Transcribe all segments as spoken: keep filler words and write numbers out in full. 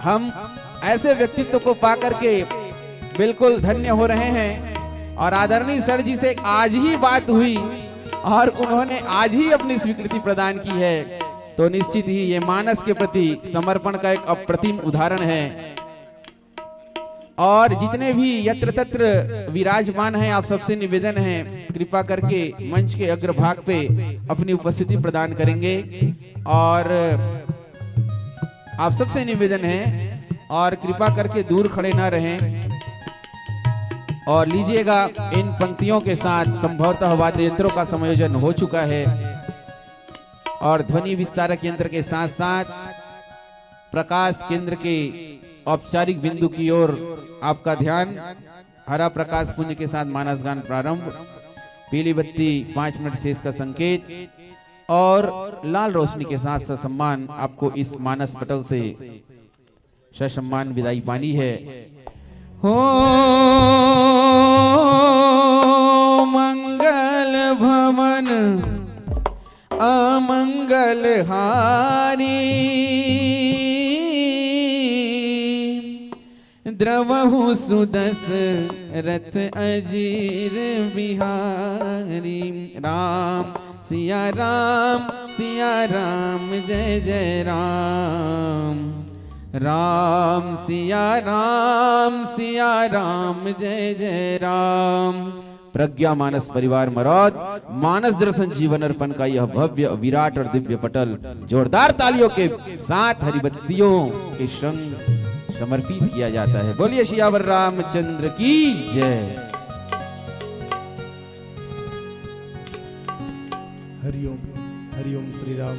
हम ऐसे व्यक्तित्व को पा करके बिल्कुल धन्य हो रहे हैं। और आदरणीय सर जी से आज ही बात हुई और उन्होंने आज ही अपनी स्वीकृति प्रदान की है, तो निश्चित ही ये मानस के प्रति समर्पण का एक अप्रतिम उदाहरण है। और जितने भी यत्र तत्र विराजमान हैं, आप सबसे निवेदन है, कृपा करके मंच के अग्रभाग पे अपनी उपस्थिति प्रदान करेंगे। और आप सबसे निवेदन है, और कृपा करके दूर खड़े ना रहें। और लीजिएगा, इन पंक्तियों के साथ संभवतः वाद्य यंत्रों का समायोजन हो चुका है। और ध्वनि विस्तारक यंत्र के साथ साथ प्रकाश केंद्र के औपचारिक बिंदु की ओर आपका ध्यान। हरा प्रकाश पुंज के साथ मानस गान प्रारंभ। पीली बत्ती, पाँच मिनट शेष का संकेत और लाल रोशनी के साथ ससम्मान आपको इस मानस पटल से ससम्मान विदाई पानी है। हो मंगल भवन अमंगल हारी, द्रवहु सुदसरथ अजीर बिहारी। राम सिया राम, सिया राम, जय जय राम। राम सिया राम, सिया राम, जय जय राम। प्रज्ञा मानस परिवार मरौद मानस दर्शन जीवन अर्पण का यह भव्य, विराट और दिव्य पटल जोरदार तालियों के साथ हरिबत्तियों के संग समर्पित किया जाता है। बोलिए सियावर रामचंद्र की जय। हरिओम। हरिओम श्री राम।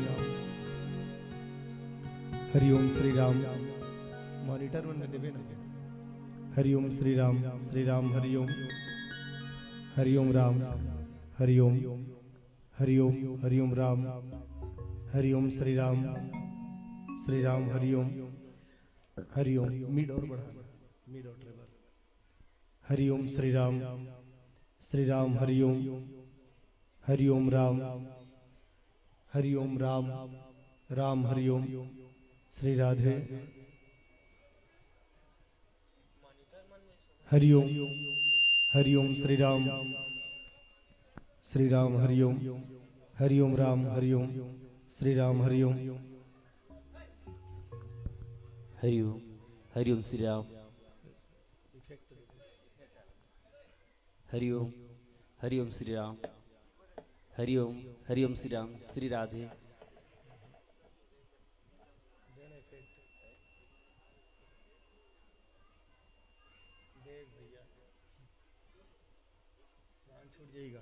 हरिओम श्री राम। मॉनिटर मन देबे ना। हरिओम श्री राम। श्री राम हरिओम। हरिओम राम। हरिओम। हरिओम हरिओम राम। हरिओम श्री राम। श्री राम हरिओम। हरिओम। मिड और बढ़ा, मिड और ट्रेबल। हरिओम श्री राम। श्री राम हरिओम। हरिओम राम। हरिओम राम। राम हरिओम। श्री राधे। हरिओम। हरिओम श्री राम। श्री राम हरिओम। हरिओम राम हरिओम। श्री राम हरिओम। हरिओम। हरिओम श्री राम। हरिओम। हरिओम श्री राम। हरिओम। हरिओम श्री राम। श्री राधे। देख भैया, गान छूट जाएगा।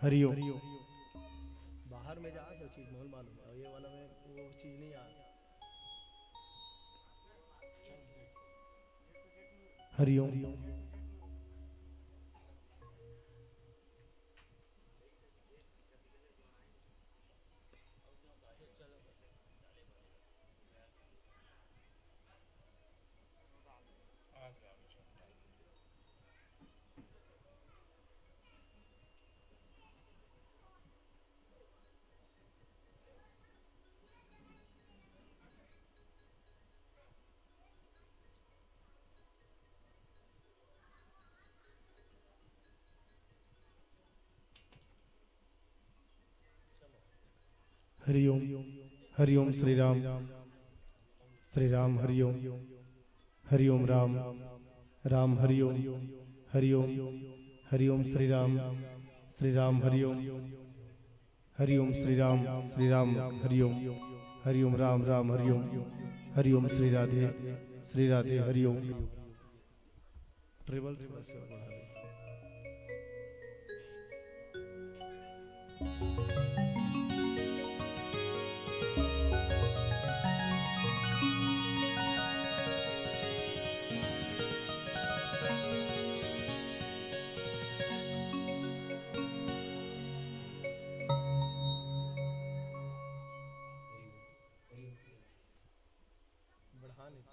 हरिओम। बाहर में जा, सब चीज माहौल मालूम है, ये वाला में वो चीज नहीं आ। हरिओम। हरिओम। हरिओम श्री राम। श्री राम हरिओम। हरिओम राम। राम हरिओम। हरिओम। हरि ओम श्री राम, श्री राम हरि ओम, हरि ओम श्री राम, श्री राम हरि ओम, हरि ओम राम राम हरि ओम, हरि ओम श्री राधे, श्री राधे हरि ओम। ट्रिपल ट्रिपल से बढ़ा दे। बढ़ा नहीं।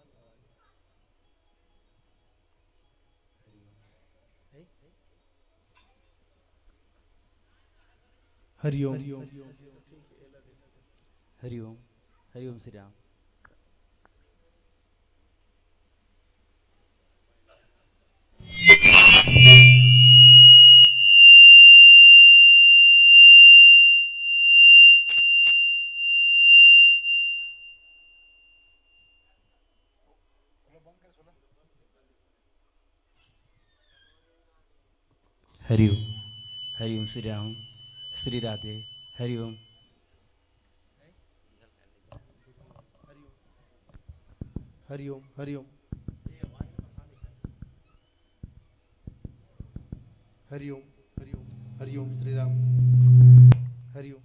हरिओम। हरिओम। हरिओम श्री राम। हरिओम। हरिओम श्री राम, श्री राधे। हरिओम। हरिओम, हरिओम। हरिओम, हरिओम, हरिओम श्री राम। हरिओम।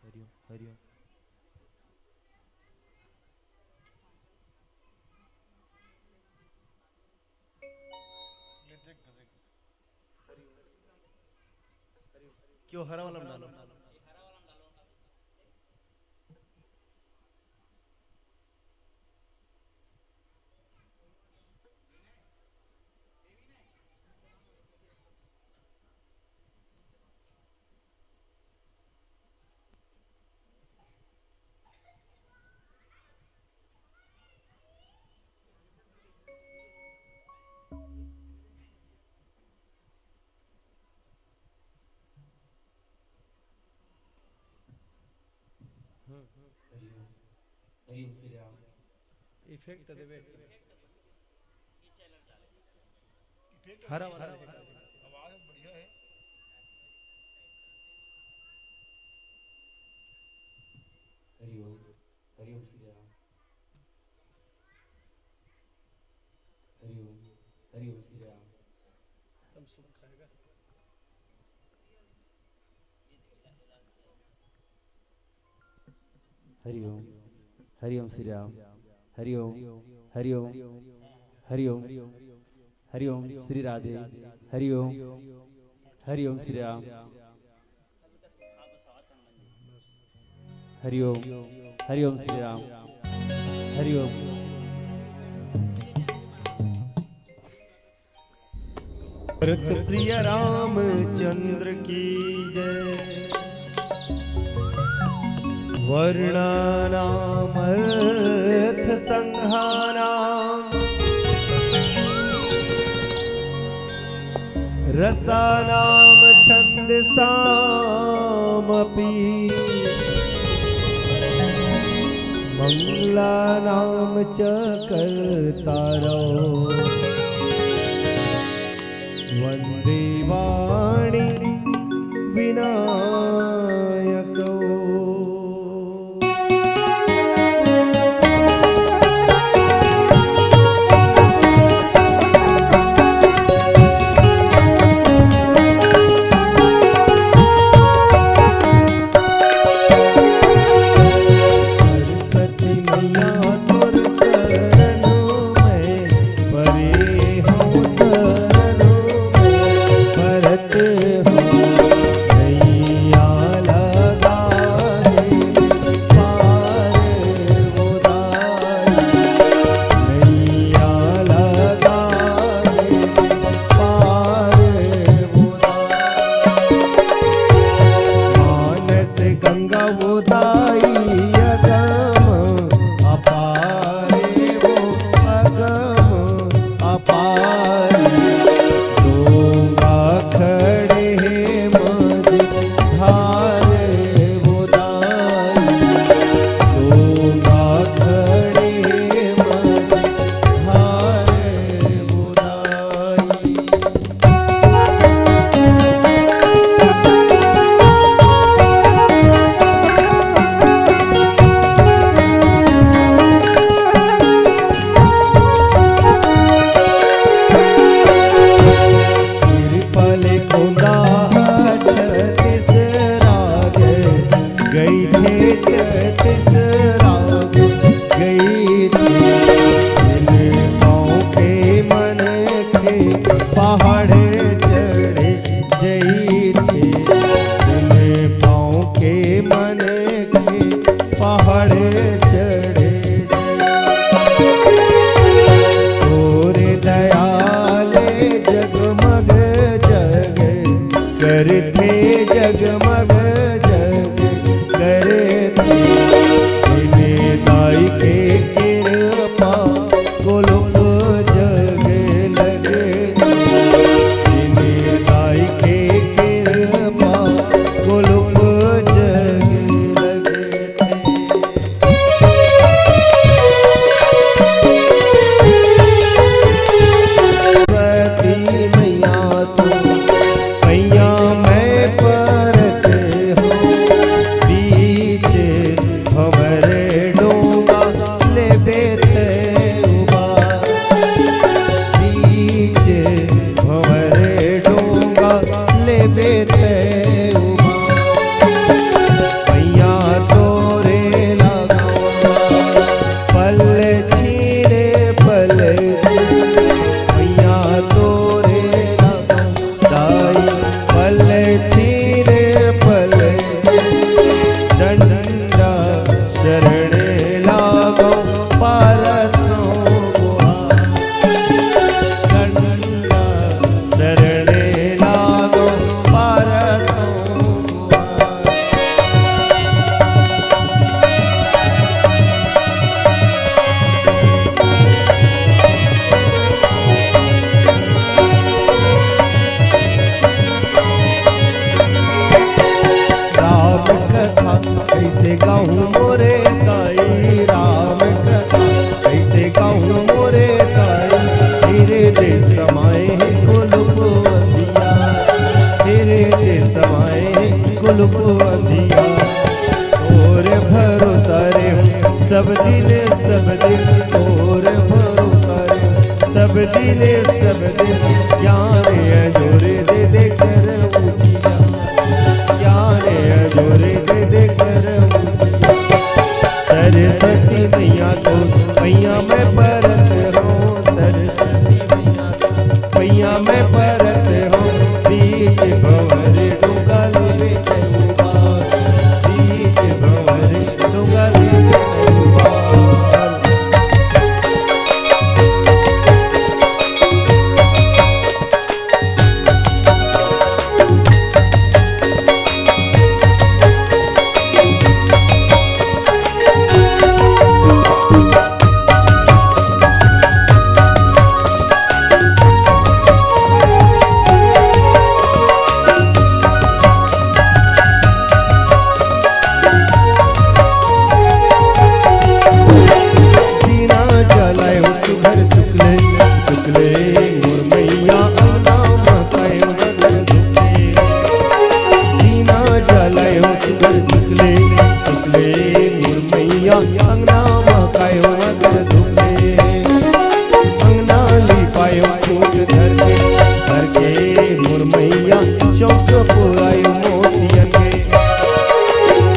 हरिओम, हरिओम। क्यों हरा वाला में डालो? हम्म। हरिओम। हरिओम श्री राम। इफेक्ट देवे। हरा वाला। आवाज बढ़िया है। हरिओम। हरिओम श्री राम। हरिओम। हरिओम श्री राम। एकदम सुख खाएगा। हरिओम। हरिओम श्री राम। हरिओम। हरिओम। हरिओम। हरिओम श्री राधे। हरिओम। हरिओम श्री राम। हरिओम। हरिओम श्री राम। हरिओम। भरत प्रिय रामचंद्र की जय। वर्णानामर्थ संघानाम रसानां छन्दसामपि मङ्गलानां च कर्तारौ। वन्दे वाणी विनायकौ। सरस्वती मैया तोर शरणों में परे हूँ, शरणों में परत हूँ। नैया लगा दे पार उतार, नैया लगा दे पार उतार। मानस गंगा उदाई अगम अपार, वो अगम अपार। गंगा खड़े हे मझधार उदाई, गंगा खड़े हे मझधार उदाई। तिरपल कोंदा छत्तीस राग, गई थे छत्तीस राग, गई थे। बिन पाँव के मन के पहाड़ चढ़े जई थे, बिन पाँव के मन के पहाड़ चढ़े। तोरे दया ले जगमग जग करथे, जगमग जग करथे। बिन दाई के कृपा गोलोक जग लगथे, बिन दाई के कृपा गोलोक जग लगथे। सरस्वती मैया तो पैया मैं परत हूँ, बीच भंवर डोंगा लेबे तैं उबार, बीच भंवर डोंगा लेबे तैं उबार। पैया तोरे लगाऊंगा, पल छीने पल, पैया तोरे लगाऊंगा। दाई पल छीने पल, डंडा शरण लागो पारत हूँ गुहार। डंडा शरण लागो पारत हूँ गुहार। राम कथा कइसे गाऊं मोरे दाई, राम कथा कइसे गाऊं मोरे दाई। हृदय समाए हे कुलुप अंधिया, हृदय समाए हे कुलुप अंधिया। तोर भरोसा रे सब दिन, सब दिन तोर भरोसा रे सब दिन, सब दिन। ज्ञान अजोर दे दे कर उजिया, ज्ञान अजोर दे दे कर उजिया। सरस्वती मैया तो पैया मैं परत हूँ, सरस्वती मैया तो पैया मैं परत हूँ। बीच भंवर डोंगा लेबे तैं उबार, बीच भंवर डोंगा लेबे तैं उबार। चौक पुरायो मोतियन के,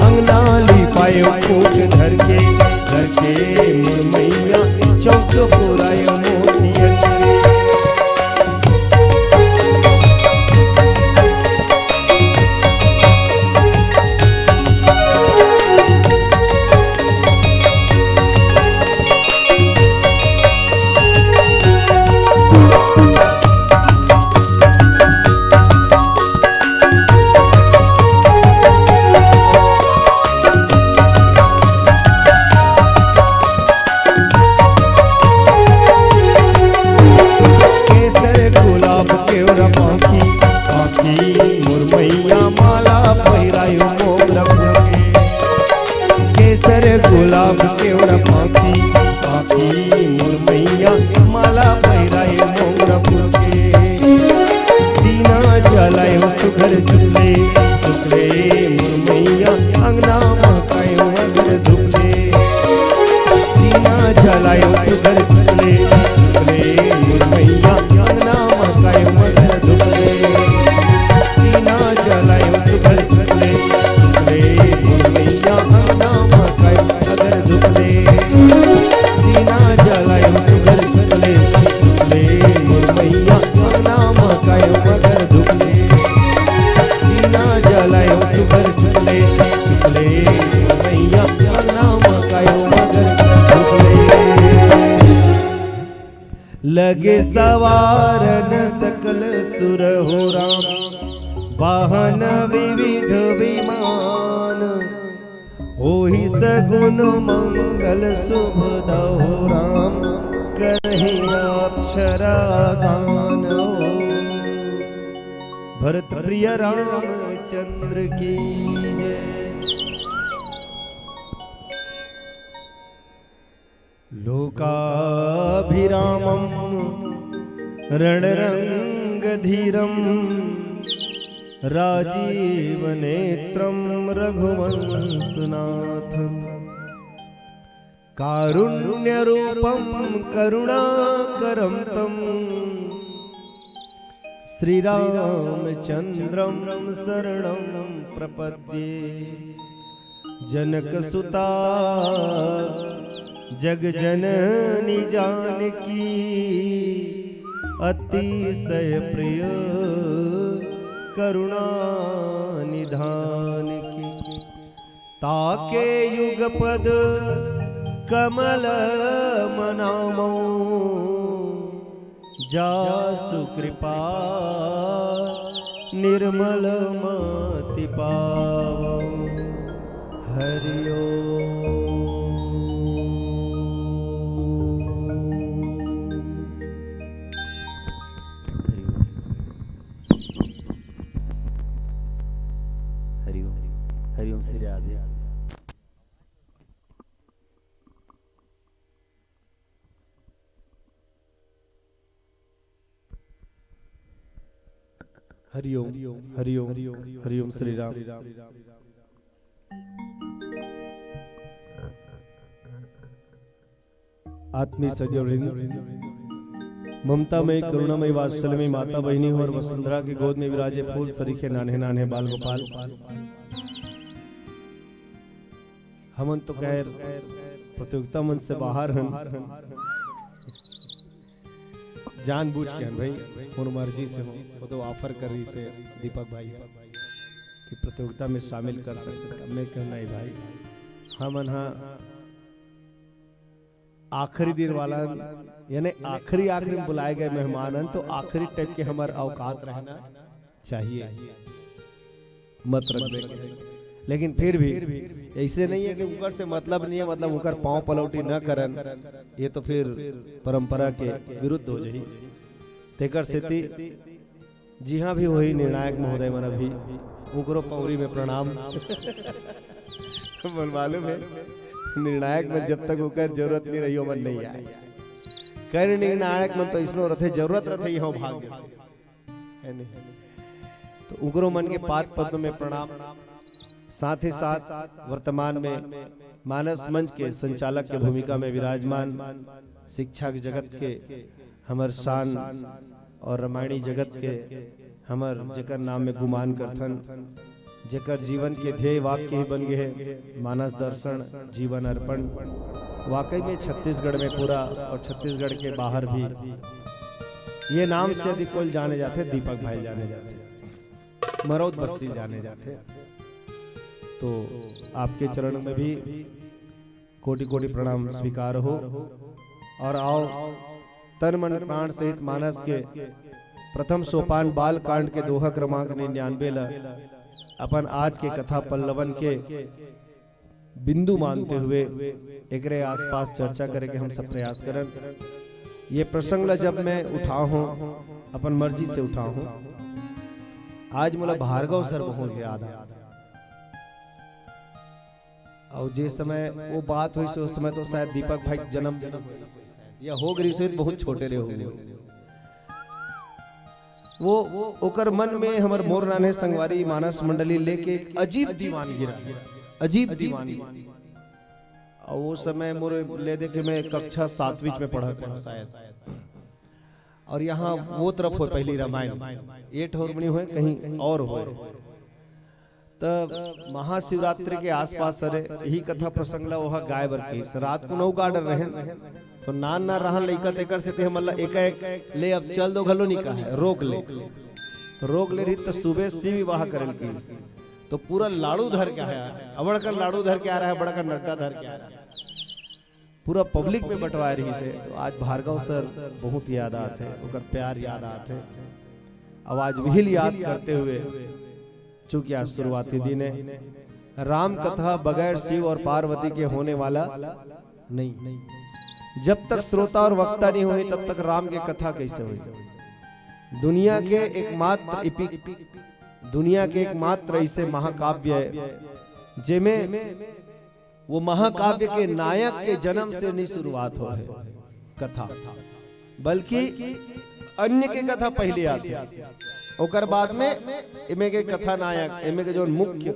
अंगना लिपायो फूल धर के, धर के मोर मैया चौक पुरायो मोतियन के। केसर गुलाब केवरा पाखी, पाखी मोर मैया माला पहिरायो मोंगरा फूल के। केसर गुलाब केवरा पाखी, पाखी मोर मैया माला पहिरायो मोंगरा फूल के। दीना जलायो सुघर चुगले, चुगले मोर मैया अंगना महकायो अगर धुपले। दीना जलायो सुघर चुगले, चुगले मोर मैया अंगना महकायो अगर धुपले। दीना जलायो सुघर चुगले, चुगले मोर मैया अंगना महकायो अगर धुपले। दीना जलायो सुघर चुगले, चुगले मोर मैया अंगना महकायो अगर धुपले। दीना जलायो सुघर चुगले, चुगले मोर मैया अंगना महकायो अगर धुपले। लगे सवारन सकल सुर हो राम, वाहन विविध विमान। होही सगुन मंगल सुभ दहो राम, करही अक्षरा दान हो। भरत प्रिय रामचंद्र की जय। लोकाभिरामं रणरङ्गधीरं राजीवनेत्रं रघुवंशनाथं। कारुण्यरूपं करुणाकरं तं श्रीरामचन्द्रं शरणं प्रपद्ये। जनक सुता जग जननी जानकी, अतिशय प्रिय करुणा निधान की। ताके युगपद कमल मनामो, जासु कृपा निर्मल मति पावो। हरि ओम। हरि ओम। हरि ओम। हरि ओम श्री राधे। हरि ओम, हरि ओम, हरि ओम श्री राम। आत्मीय सज्जनवृंद, ममतामय, करुणामय, वात्सल्यमय माता बहिनी हो और वसुंधरा के गोद में विराजे फूल सरीखे नान्हे नान्हे बाल गोपाल। हमन तो खैर प्रतियोगिता मंच से बाहर हन, जानबूझ के हन भाई, कोनो मर्जी से हो, वो तो offer कर रही से दीपक भाई कि प्रतियोगिता में शामिल कर सकते हैं। मैं कहूँ नहीं भाई, हमन हा आखिरी दिन वाला, यानी आखिरी, आखिरी में बुलाए गए मेहमान हन, तो आखिरी type के हमर औकात रहना चाहिए, मत रख दे। लेकिन फिर भी ऐसे नहीं है कि उनकर से मतलब नहीं है, मतलब उनकर पाँव पलौटी न करन, ये तो फिर परंपरा के विरुद्ध हो जाही। तेकर सेती जिहाँ भी होही निर्णायक महोदय मन अभी उनकरो पौरी में प्रणाम। मन मालूम है, निर्णायक मन जब तक ओकर जरूरत नहीं रही, ओमन नहीं आए। कई निर्णायक मन तो इसनो रथे, जरूरत रथे, यहाँ भाग देथे। है नहीं? तो उगरो मन के पाद पद्म में प्रणाम। साथ ही साथ वर्तमान में मानस मंच के संचालक के भूमिका में विराजमान शिक्षा के जगत के हमर शान और रामायणी जगत के हमर जेकर नाम में गुमान करथन, जेकर जीवन के ध्येय वाक्य ही बन गए हे, मानस दर्शन, जीवन अर्पण। वाकई में छत्तीसगढ़ में पूरा और छत्तीसगढ़ के बाहर भी ये नाम से यदि कोई जाने जाथे, दीपक भाई जाने जाथे, मरौद बस्ती जाने जाथे। तो आपके चरण में भी कोटि कोटि प्रणाम स्वीकार हो। और आओ, तन मन प्राण सहित मानस के प्रथम सोपान बाल कांड के दोहा क्रमांक निन्यानवे ला अपन आज के कथा पल्लवन के बिंदु मानते हुए एकरे आसपास चर्चा करे के हम सब प्रयास करन। ये प्रसंग ला जब मैं उठाहूं, अपन मर्जी से उठाहूं, आज मोला भार्गव सर बहुत याद आया। और जे समय वो बात हुई, उस समय तो शायद दीपक भाई के जन्म या हो गई, बहुत छोटे रहे होंगे। वो ओकर मन में हमर मोर रान्हे संगवारी मानस मंडली लेके एक अजीब दीवानगी रहा, अजीब दीवानगी। और वो समय मोर ले देखे मैं कक्षा सातवीं में पढ़ा था शायद। और यहाँ वो तरफ हो पहली रामायण, ये ठौर में नहीं होए, कहीं और होए। तब महाशिवरात्रि के आसपास सरे यही कथा प्रसंग ला ओहा गाय बर कहिस। रात को नौ गार्डन रहे, तो नान ना रहन लइका, तेकर से ते हमन ला एकाएक ले अब चल दो घलो नहीं कहा है, रोक ले। तो रोक ले रही तो सुबह शिव विवाह करन कहिस। तो पूरा लाड़ू धर के आया, अबड़कर लाड़ू धर के आ रहा है, बड़कर नड्डा धर के आ रहा है, पूरा पब्लिक में बंटवाए रही से। तो आज भार्गव सर बहुत याद आते हैं, ओकर प्यार याद आते हैं। अब आज वही याद करते हुए, चूंकि आज शुरुआती दिन है, राम कथा बगैर शिव और पार्वती के होने वाला नहीं। जब तक श्रोता और वक्ता नहीं होही, तब तक राम के कथा कैसे होही? दुनिया के एकमात्र इपिक, दुनिया के एकमात्र ऐसे महाकाव्य है, जेमे वो महाकाव्य के नायक के जन्म से नहीं शुरुआत हो है कथा, बल्कि अन्य के कथा पहले आते हैं, ओकर बाद में एमे के कथा नायक, एमे के जो मुख्य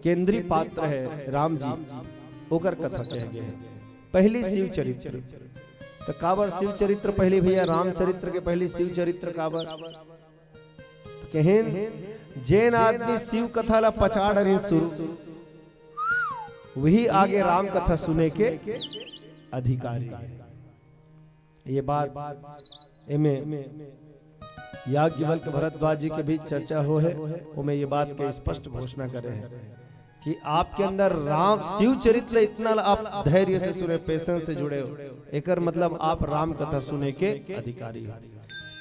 केंद्रीय पात्र है राम जी, ओकर कथा कह गए हैं। पहली शिव चरित्र। तो काबर शिव चरित्र पहली भैया, रामचरित्र के पहली शिव चरित्र काबर? तो कहेन, जेन आदमी शिव कथा ला पछाड़ रहे शुरू, वही आगे राम कथा सुने के अधिकारी है। ये बात एमे याज्ञवल्क्य भरद्वाज जी के बीच चर्चा हो है, ओमे ये बात के स्पष्ट घोषणा करे हैं कि आपके अंदर राम शिव चरित्र इतना आप धैर्य से सुने, पेशेंस से जुड़े हो, एकर मतलब आप राम कथा सुने के अधिकारी हो।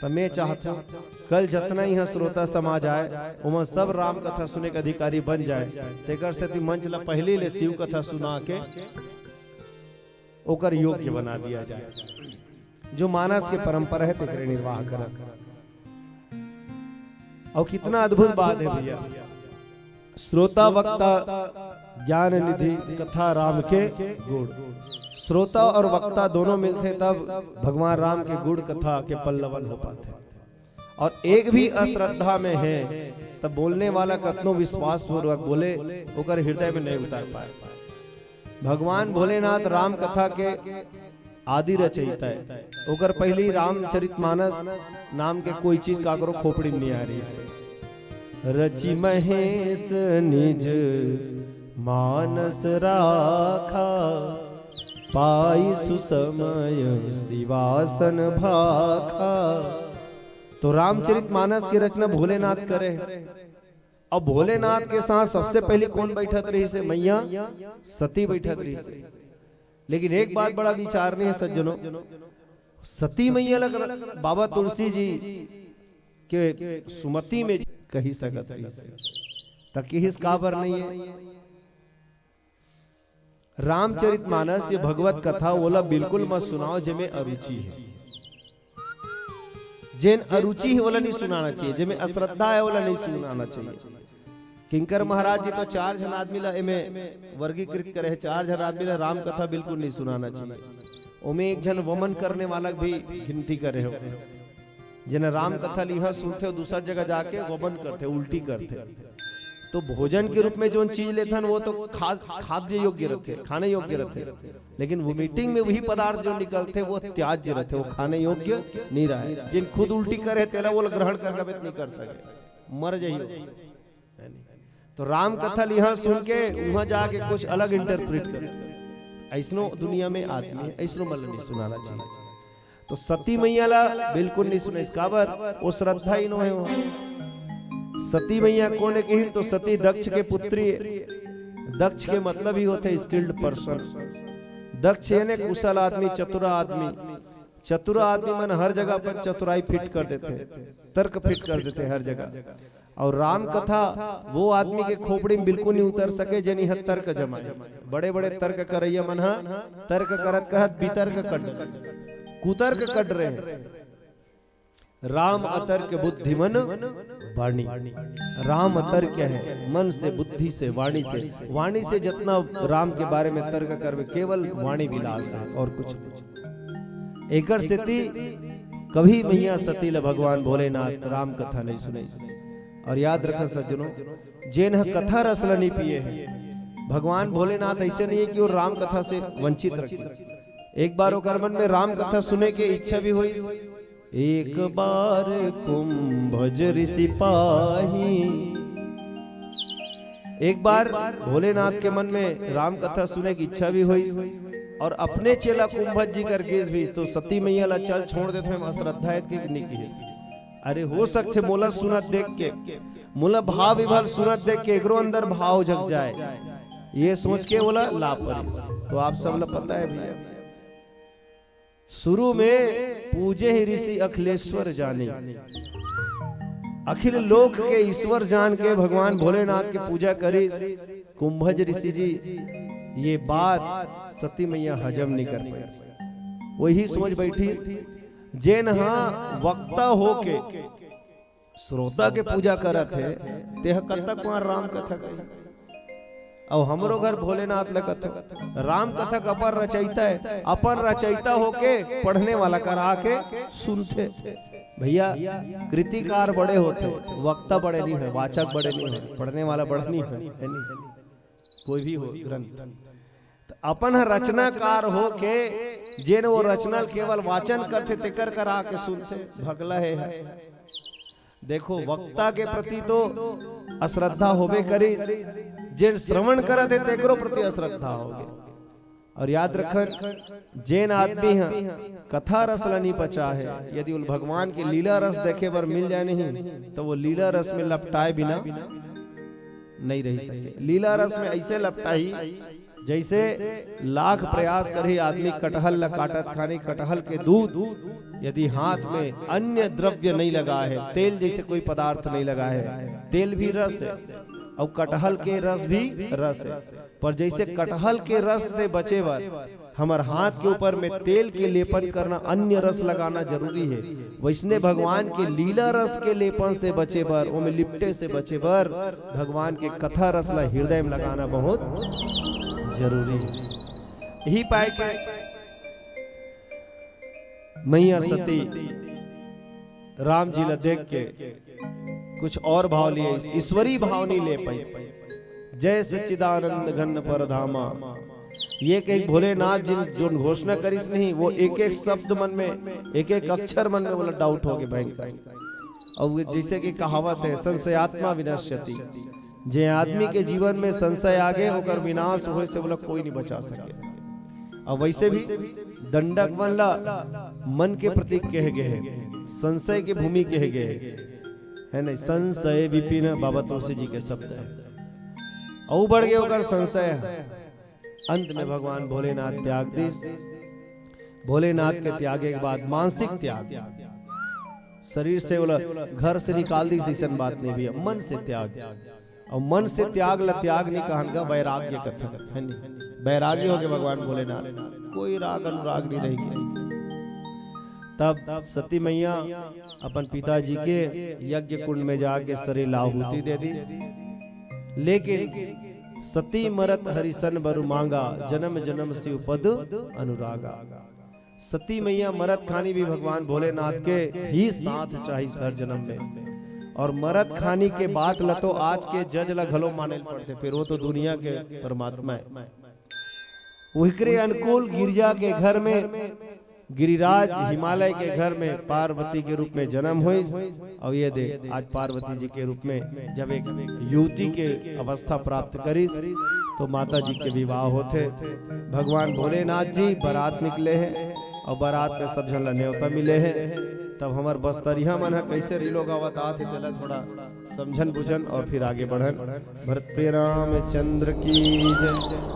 तो मैं चाहता हूँ कल जितना यहाँ श्रोता समाज आए, ओमा सब राम कथा सुने के अधिकारी बन जाए। तेकर सेती मंच ला पहले ले शिव कथा सुना के ओकर योग्य बना दिया जाए, जो मानस के परंपरा है तेकरे निर्वाह करत। और कितना अद्भुत बात है भैया, श्रोता वक्ता ज्ञान निधि कथा राम के गुण। श्रोता और वक्ता दोनों मिलते तब भगवान राम के गुण कथा के पल्लवन हो पाते। और एक भी अश्रद्धा में है, तब बोलने वाला कतनो विश्वास पूर्वक बोले, ओकर हृदय में नहीं उतर पाए। भगवान भोलेनाथ राम कथा के आदि रचयिता है। ओकर पहली रामचरितमानस नाम के कोई चीज काकरो खोपड़ी में नहीं आ रही है। रचि महेश निज मानस राखा, पाई सुसमय शिवासन भाखा। तो रामचरितमानस की रचना भोलेनाथ करे। अब भोलेनाथ के साथ सबसे पहले कौन बैठत रही से? मैया सती बैठत रही से। लेकिन एक बात बड़ा विचार नहीं है सज्जनों, सती मैया लग बाबा तुलसी जी के सुमति में कही सकत रही से, त किहिस काबर नहीं है। रामचरितमानस ये भगवत कथा ओला बिल्कुल मत सुनाओ जेमे अरुचि है। जेन अरुचि है ओला नहीं सुनाना चाहिए, जेमे अश्रद्धा है ओला नहीं सुनाना चाहिए। किंकर महाराज जी तो चार झन आदमी ला एमे वर्गीकृत करे है, चार झन आदमी ला राम कथा बिल्कुल नहीं सुनाना चाहिए। ओमे एक झन वमन करने वाला भी गिनती करे हो, जेन राम कथा लिहा सुनथे, दूसर जगह जाके वमन करथे, उल्टी करथे। तो भोजन के रूप में जोन चीज लेथन वो तो खा-, खाद्य योग्य रहथे, खाने योग्य रहथे, लेकिन वोमिटिंग में वही पदार्थ जो निकलथे वो त्याज्य रहथे, वो खाने योग्य नहीं रहे। जिन खुद उल्टी करे तेला वो ग्रहण कर कबे नहीं कर सके। मर जाइयो। तो राम कथा ल इहाँ सुन के उहाँ जाके कुछ अलग इंटरप्रेट कर। ऐसनो दुनिया में आदमी है, ऐसनो मन ल नहीं सुनाना चाहिए। तो सती मैया ला बिल्कुल नहीं सुने, काबर? वो श्रद्धा ही नो है वो। सती मैया कोन हे किहिन? तो सती दक्ष के पुत्री हे। दक्ष के मतलब ही होथे स्किल्ड पर्सन। दक्ष यानी कुशल आदमी, चतुरा आदमी। चतुरा आदमी मन हर जगह अपन चतुराई फिट कर देथे, तर्क फिट कर देथे हर जगह। और राम कथा वो आदमी के खोपड़ी में बिल्कुल नहीं उतर सके जेन इहाँ तर्क जमाए। बड़े बड़े तर्क करैया मन ह तर्क करत करत वितर्क कर डरे, कुतर्क कर डरे। राम अतर्क बुद्धि मन वाणी। राम अतर्क है, मन से, बुद्धि से, वाणी से। वाणी से जितना राम के बारे में तर्क करबे, केवल वाणी विलास है और कुछ नहीं। एकर सेती कभी मैया सती ल भगवान भोलेनाथ राम कथा नहीं सुने। और याद रखा सज्जनों, जेन ह कथा रस ल नहीं पिए है, भगवान भोलेनाथ ऐसे नहीं है कि वो राम कथा से वंचित रखे। एक बार ओकर मन में राम कथा सुने के इच्छा भी होइस। एक बार कुंभज ऋषि पाही। एक बार भोलेनाथ के मन में राम कथा सुने के इच्छा भी होइस और अपने चेला कुंभज जी कर गिस भी, तो सती मैया ला चल छोड़ देथे, वहाँ श्रद्धा है कि नहीं गिस। अरे, हो सकथे मोला सुनत देख के, मोला भाव विभव सुनत देख के एकरो अंदर भाव जग जाए, ये सोच के ओला ला परिस। तो आप सब ला पता है भैया, शुरू में पूजे ही ऋषि अखिलेश्वर जानी। अखिल लोक के ईश्वर जान के भगवान भोलेनाथ के पूजा करिस कुंभज ऋषि जी। ये बात सती मैया हजम नहीं कर पाई। वही सोच बैठी, जेन हा वक्ता होके श्रोता के पूजा करत हे, तेह कतक बार राम कथा कही। अउ हमरो घर भोलेनाथ ल कथो, राम कथा के अपन रचयिता है, अपन रचयिता होके पढ़ने वाला करा के सुनथे। भैया, कृतिकार बड़े होथे, वक्ता बड़े नहीं है, वाचक बड़े नहीं है, पढ़ने वाला बड़े नहीं है, है नहीं? कोई भी हो ग्रंथ, त अपन ह रचनाकार होके जेन वो रचना ल केवल वाचन करथे, तेकर करा के सुनथे, भगला हे है। देखो, वक्ता के प्रति तो अश्रद्धा होबे करिस, जेन श्रवण करत हे तेकरो प्रति अश्रद्धा होगे। और याद रखन, जेन आदमी ह कथा रस ल नहीं पचा है, यदि उल भगवान के लीला रस देखे बर मिल जाए नहीं, तो वो लीला रस में लपटाए बिना नहीं रह सके। लीला रस में ऐसे लपटाही, जैसे लाख प्रयास करही आदमी कटहल ल काटत खानी, कटहल के दूध यदि हाथ में अन्य द्रव्य नहीं लगा है, तेल जैसे कोई पदार्थ नहीं लगा है, तेल भी रस है और कटहल के रस भी रस है, पर जैसे कटहल के रस से बचे बर हमर हाथ के ऊपर में तेल के लेपन करना, अन्य रस लगाना जरूरी है, वैसने भगवान के लीला रस के लेपन से बचे बर, ओमे लिपटे से बचे बर भगवान के कथा रस ला हृदय में लगाना बहुत जरूरी है। यही पाए के मैया सती राम जी ला देख के कुछ और भाव लिए, ईश्वरी भाव नहीं ले पाई। जय सच्चिदानंद घन पर धामा, ये कही भोलेनाथ जी जोन घोषणा करिस नहीं, वो एक एक शब्द मन में, एक एक अक्षर मन में बोला डाउट हो गए भयंकर। और वो जैसे कि कहावत है, संशयात्मा विनश्यति, जे आदमी के जीवन में संशय आ गए, ओकर विनाश होए से बोला कोई नहीं बचा सके। और वैसे भी दंडक मन ला मन के प्रतीक कहे गए हैं, संशय के भूमि कहे गए हैं, है नहीं? संशय विपिन बाबा तुलसी जी के शब्द है। अउ बढ़ गए ओकर संशय। अंत में भगवान भोलेनाथ त्याग दिस। भोलेनाथ के त्यागे के बाद मानसिक त्याग, शरीर से बोला घर से निकाल दिस, ऐसन बात नहीं भैया, मन से त्याग। और मन से त्याग ला त्याग नहीं कहन का, वैराग्य कथन है नहीं। वैराग्य हो गए भगवान भोलेनाथ, कोई राग अनुराग नहीं रहेगी। तब सती मैया अपन पिताजी के यज्ञ कुंड में जाके शरीर ला आहुति दे दी। लेकिन सती मरत हरिसन बरु मांगा, जन्म जन्म शिव पद अनुरागा। सती मैया मरत खानी भी भगवान भोलेनाथ के ही साथ चाहिस हर जन्म में। और मरत खानी के बात ल तो आज के जज ल घलो माने ल पड़थे, फिर वो तो दुनिया के परमात्मा है। उहकरे अनुकूल गिरजा के घर में गिरिराज हिमालय के घर में पार्वती के रूप में जन्म होइस, अउ ये दे आज पार्वती जी के रूप में जब एक युवती के अवस्था प्राप्त करिस, तो माता जी के विवाह होथे। भगवान भोलेनाथ जी बारात निकले हे अउ बारात में सब झन ला नेवता मिले हे। तब हमर बस्तरिया मन ह कइसे रीलो गावत आत हे, तेला थोड़ा समझन बुझन अउ फिर आगे बढ़न। भरते रामचंद्र की जय।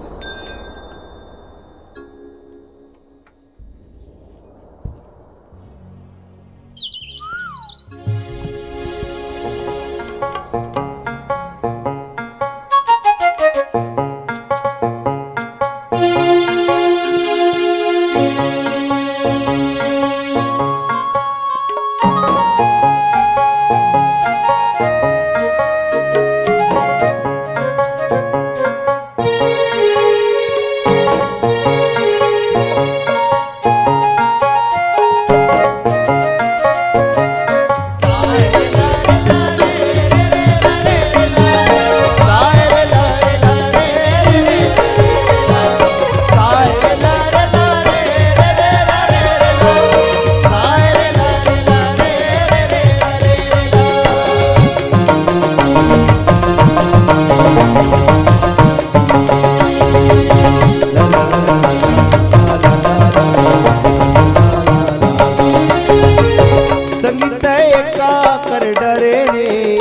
संगी तैं का कर डरे रे,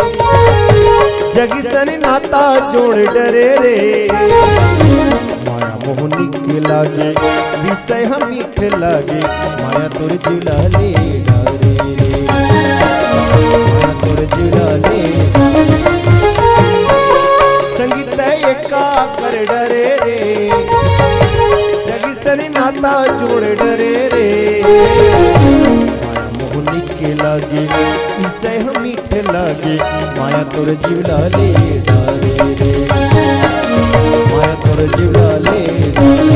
जगी सन नाता जोड़ डरे रे। माया मोह निक लागे, विषय ह मीठ लागे, माया तोर जीव ला ले डरे रे। माया तोर जीव ला ले। संगी तैं का कर डरे रे, जगी सन नाता जोड़ डरे रे। माया मोह निक लागे, विषय ह मीठ लागे, माया तोर जीव ला ले डरे रे। माया तोर जीव ला ले डरे।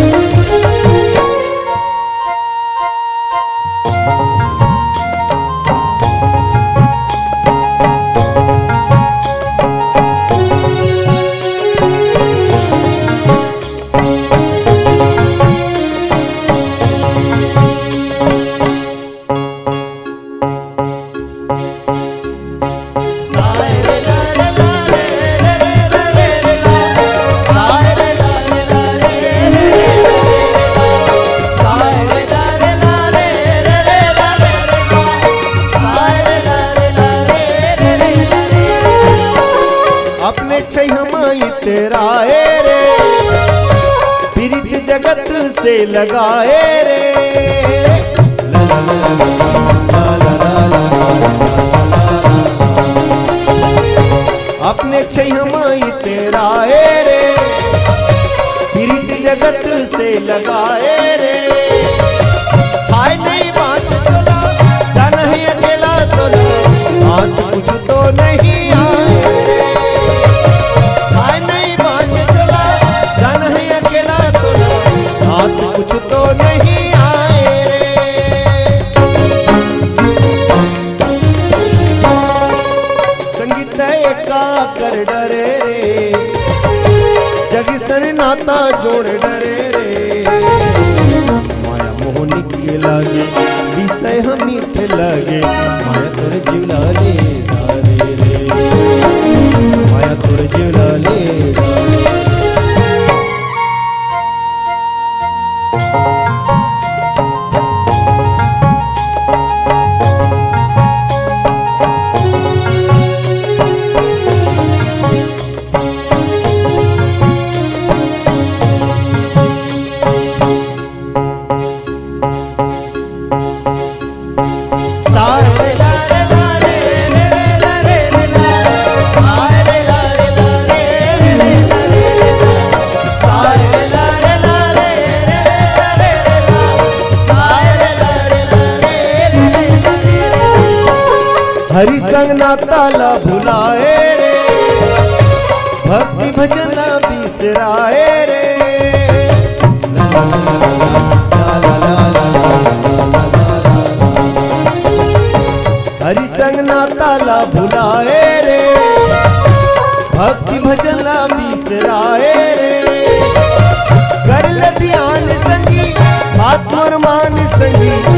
अपने छैया म इतराए रे, पीरित जगत से लगाए रे। अपने छैया म इतराए रे, पीरित जगत से लगाए रे। हाय नहीं बात तोला, जाना है अकेला तोला, बात कुछ तो नहीं आए रे। हाय नहीं बात तोला, जाना है अकेला तोला, बात कुछ तो नहीं आए रे। संगी तैं का कर डरे रे, जगी सन नाता जोड़ डरे रे। माया मोह निक लागे, विषय ह मीठ लागे, माया तोर जीव ला ले डरे रे। माया तोर जीव ला ले डरे। हरि संग नाता ला भुलाए रे, भक्ति भजन ला बिसराए रे। हरि संग नाता ला भुलाए रे, भक्ति भजन ला बिसराए रे। कर ले ध्यान संगी, बात मोर मान संगी,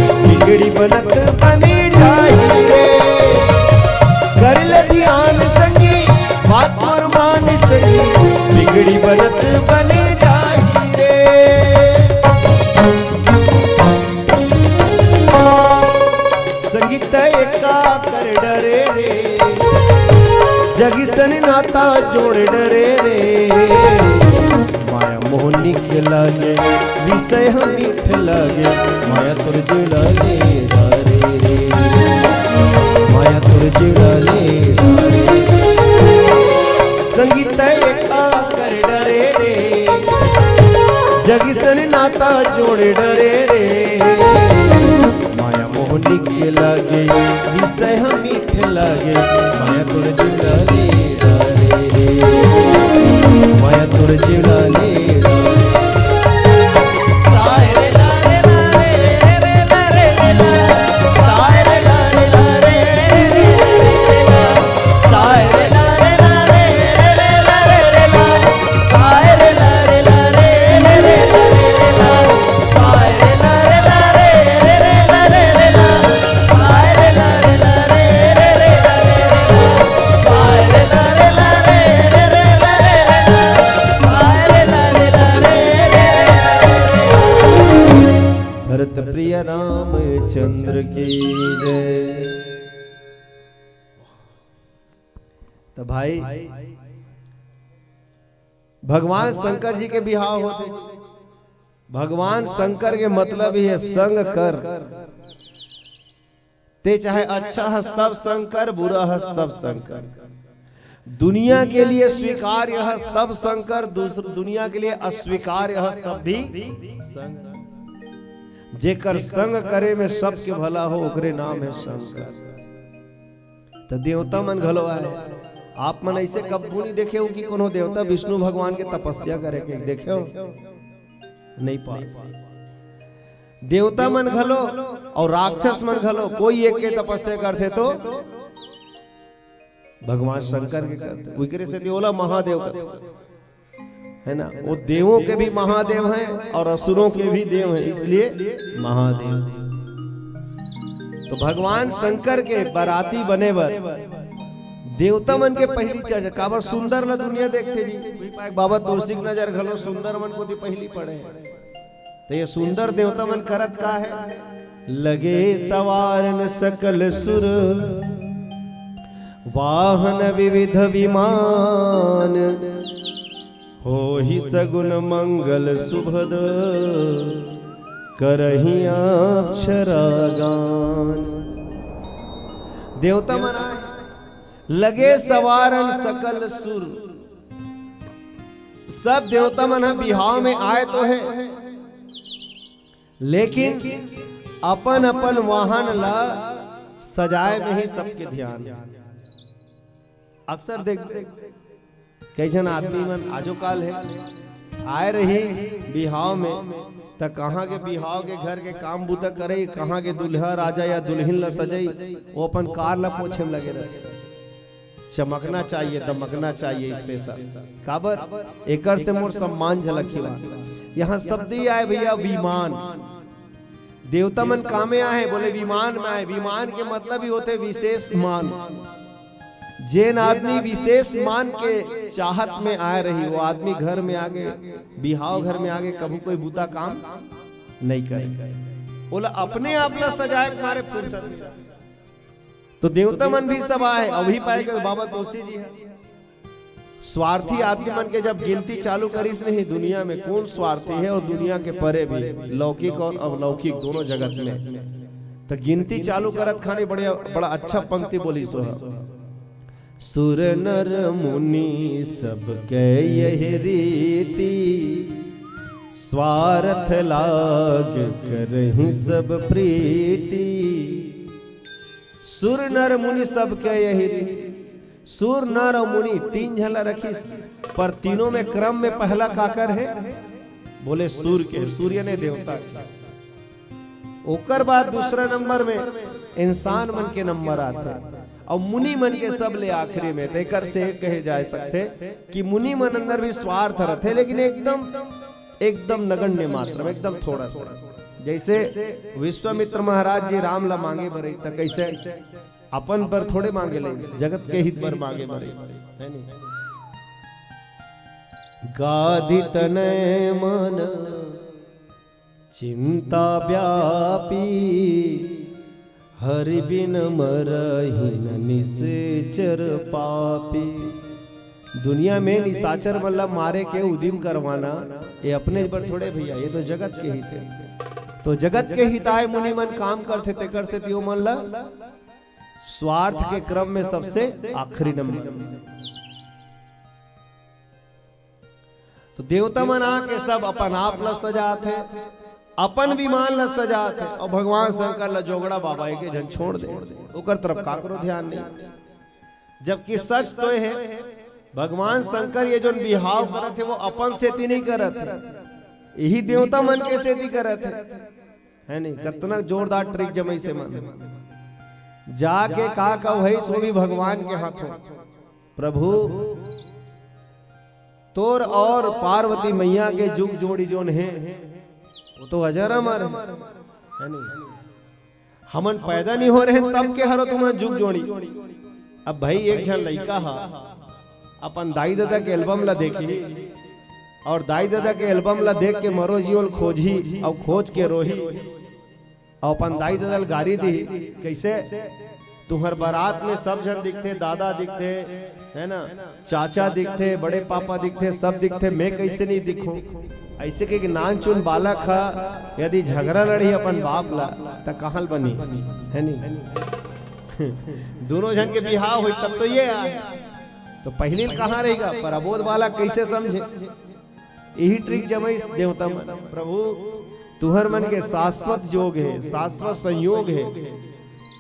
बिगड़ी बनत बने जाही रे। कर ले ध्यान संगी, बात मोर मान संगी, बिगड़ी बनत बने जाही रे। संगी तैं का कर डरे रे, जगी सन नाता जोड़ डरे रे। माया मोह निक लागे, विषय ह मीठ लागे, माया तोर जुड़ा ले डारे रे, माया तोर जुड़ा ले डारे। संगी तैं का कर डरे रे, जगी सन नाता जोड़ डरे रे। माया मोह निक लागे, विषय ह मीठ लागे, माया तोर जुड़ा ले डारे रे, माया तोर जुड़ा ले डारे। भरत प्रिय रामचंद्र की जय। तो भाई, भगवान शंकर जी के बिहाव होथे। भगवान शंकर के मतलब ही है संग कर। तैं चाहे अच्छा हस तब संग कर, बुरा हस तब संग कर। दुनिया के लिए स्वीकार्य हस तब संग कर, दूसर दुनिया के लिए अस्वीकार्य हस तब भी संग कर। जेकर संग करे में सबके भला हो, ओकरे नाम है शंकर। त देवता मन घलो आय। आप मन ऐसे कब्बू नहीं देखे हो कि कोनो देवता विष्णु भगवान के तपस्या करे के देखे हो? नहीं पास। देवता मन घलो और राक्षस मन घलो कोई एक के तपस्या करथे तो भगवान शंकर के करथे, उकरे से ओला महादेव करथे, है ना? वो देवों के भी महादेव हैं और असुरों के भी देव हैं, इसलिए महादेव। तो भगवान शंकर के बराती बने बर देवता मन के पहली चर्चा। काबर सुंदर ला दुनिया देखथे जी, बाबा तुलसी के नजर घलो सुंदर मन कोती पहली पड़े। त ये सुंदर देवता मन करत का हे? लगे सवारन सकल सुर, वाहन विविध विमान, होहि सगुन मंगल सुभद, करहिं अक्षरा गान। देवता मन आय, लगे सवारन सकल सुर। सब देवता मन ह बिहाव में आय तो हे, लेकिन अपन अपन वाहन ला सजाए में ही सबके ध्यान। अक्सर देख, कई झन आदमी मन आजो काल हे, आय रही बिहाव में, त कहाँ के बिहाव के घर के काम बूता करे, कहाँ के दूल्हा राजा या दुल्हिन ला सजाई, वो अपन कार ला पोछे में लगे रहे। चमकना चाहिए, दमकना चाहिए special। काबर? एकर से मोर सम्मान झलकही बा। यहाँ शब्द ही आय भैया, विमान। देवता मन कामे आय, बोले विमान में आय। विमान के मतलब ही होथे विशेष मान। जेन आदमी विशेष मान के चाहत में आय रही, वो आदमी घर में आगे, बिहाव घर में आगे, कभू कोई बूता काम नहीं करे। ओला अपने आप ला सजाए के मारे फुर्सत नहीं। तो देवता मन भी सब आय, अभी पाए के बाबा तुलसी जी हे। स्वार्थी आदमी मन के जब गिनती चालू करिस नहीं, दुनिया में कोन स्वार्थी हे और दुनिया के परे भी, लौकिक और अलौकिक दोनों जगत में, त गिनती चालू करत खानी बड़े, बड़ा अच्छा पंक्ति बोलिस हे। सुर नर मुनि सबके यहि रीति, स्वार्थ लाग करहिं सब प्रीति। सुर नर मुनि सबके यहि रीति। सुर नर और मुनि तीन झन ला रखिस, पर तीनों में क्रम में पहला काकर हे? बोले सूर के, सूर्य ने देवता के। ओकर बाद दूसरा नंबर में इंसान मन के नंबर आथे, और मुनि मन के सब ले आखिरी में। तेकर से कहे जा सकथे कि मुनि मन अंदर भी स्वार्थ रथे, लेकिन एकदम, एकदम नगण्य मात्र में, एकदम थोड़ा सा। जैसे विश्वामित्र महाराज जी राम ला मांगे बर, त कैसे? अपन बर थोड़े मांगे ले, जगत के हित बर मांगे बर, है नहीं? गादि तनय मन चिंता व्यापी, हरि बिन मरहिन निशाचर पापी। दुनिया में निशाचर मन ला मारे के उदिम करवाना, ये अपने बर थोड़े भैया, ये तो जगत के हित हे। तो जगत के हिताय मुनि मन काम करथे, तेकर सेती ओमन ला स्वार्थ के क्रम में सबसे आखिरी नंबर। तो देवता मन आके सब अपन आप ला सजात हे, अपन विमान ला सजात हे, अउ भगवान शंकर ला जोगड़ा बाबा एक झन छोड़ दे, ओकर तरफ काकरो ध्यान नहीं। जबकि सच तो हे, भगवान शंकर ये जोन बिहाव करत हे, वो अपन सेती नहीं करत हे, यही देवता मन के सेती करत हे, है नहीं? कतना जोरदार ट्रिक जमइस हे मन। जाके का कहू है, सो भी भगवान के हाथों। प्रभु, तोर और पार्वती मैया के जुग जोड़ी जोन हे, वो तो अजर अमर हे, है नहीं? हमन पैदा नहीं हो रहे तब के हरो तुमन जुग जोड़ी। अब भाई, एक झन लइका हा अपन दाई ददा के एल्बम ला देखही, और दाई ददा के एल्बम ला देख के मरो जियो ल खोजही, अउ खोज के रोही, अउ अपन दाई ददा ल गारी दी। कैसे? तुहर बारात में सब झन दिखथे, दादा दिखथे, है ना, चाचा दिखथे, बड़े पापा दिखथे, सब दिखथे, मैं कैसे नहीं दिखूं? ऐसे के नान चुन बालक हा यदि झगड़ा लड़ी अपन बाप ला, त कहाँ ल बनी, है नहीं? दोनों झन के बिहाव होई तब तो ये आय। तो पहली ल कहाँ रहेगा, पर अबोध बालक कैसे समझे? यही ट्रिक जमइस देवता मन। प्रभु, तुहर मन के शाश्वत जोग हे, शाश्वत संयोग हे।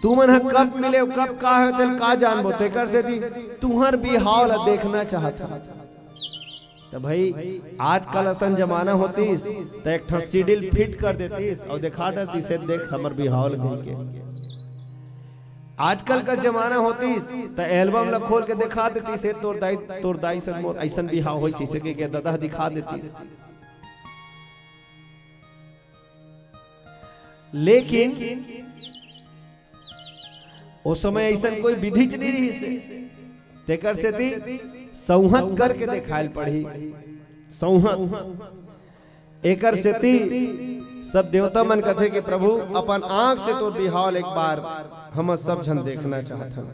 तुमन ह कब मिले, कब का हे, तेल का जानबो, तेकर सेती तुहर बिहाव ला देखना चाहत हन। त भाई, आजकल असन जमाना होतिस, त एक ठन सीडी ल फिट कर देतिस अउ देखा डरतिस, "ए देख, हमर बिहाव ल," कहिके। आजकल का जमाना होतिस, त एल्बम ला खोल के देखा देतिस, "ए तोर दाई, तोर दाई संग मोर अइसन बिहाव होइस," अइसे कहिके ददा दिखा देतिस। लेकिन ओ समय अइसन कोई विधि च नहीं रहिस हे। तेकर सेती संहत करके देखायल पड़ही। संहत। एकर सेती सब देवता मन कथे कि प्रभु, अपन आंख से तोर बिहाव ल एक बार हम सब झन देखना चाहत हन।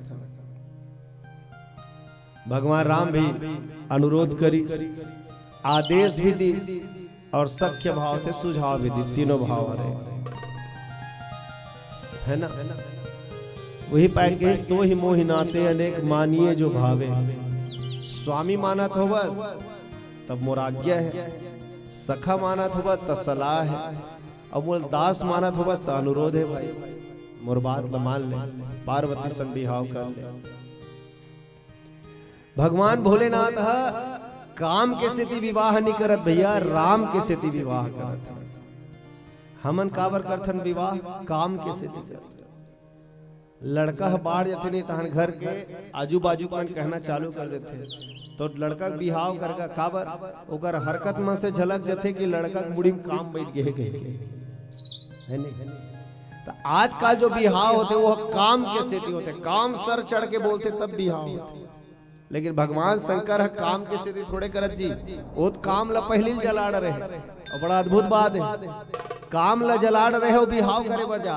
भगवान राम भी अनुरोध करिस, आदेश भी दिस और सख्य भाव से सुझाव भी दिस, तीनों भाव हरे, है ना? वही पाय कहिस, "तो ही मोहि नाते अनेक मानिए जो भावे।" स्वामी मानत होबस, तब मोर आज्ञा हे, सखा मानत होबस, त सलाह हे, अउ मोर दास मानत होबस, त अनुरोध हे भाई, मोर बात ल मान ले, पार्वती संग बिहाव कर ले। भगवान भोलेनाथ ह काम के सेती विवाह नहीं करत भैया, राम के सेती विवाह करत हे। हमन काबर करथन विवाह? काम के सेती करथन। लड़का ह बाढ़ जथे नहीं तहन घर के आजू बाजू के मन कहना चालू कर देथे, तो लड़का के बिहाव करके काबर ओकर हरकत मन से झलक जथे कि लड़का के मुड़ी में काम बैठ गे हे कहिके, है नहीं? तो आजकल जो बिहाव होथे वो काम के सेती होथे, काम सर चढ़ के बोलथे तब बिहाव होथे। लेकिन भगवान शंकर ह काम के सेती थोड़े करत जी, ओ त काम ला पहिली ल जला डरे हे। अउ बड़ा अद्भुत बात हे, काम ला जला डरे हे, अउ बिहाव करे बर जा।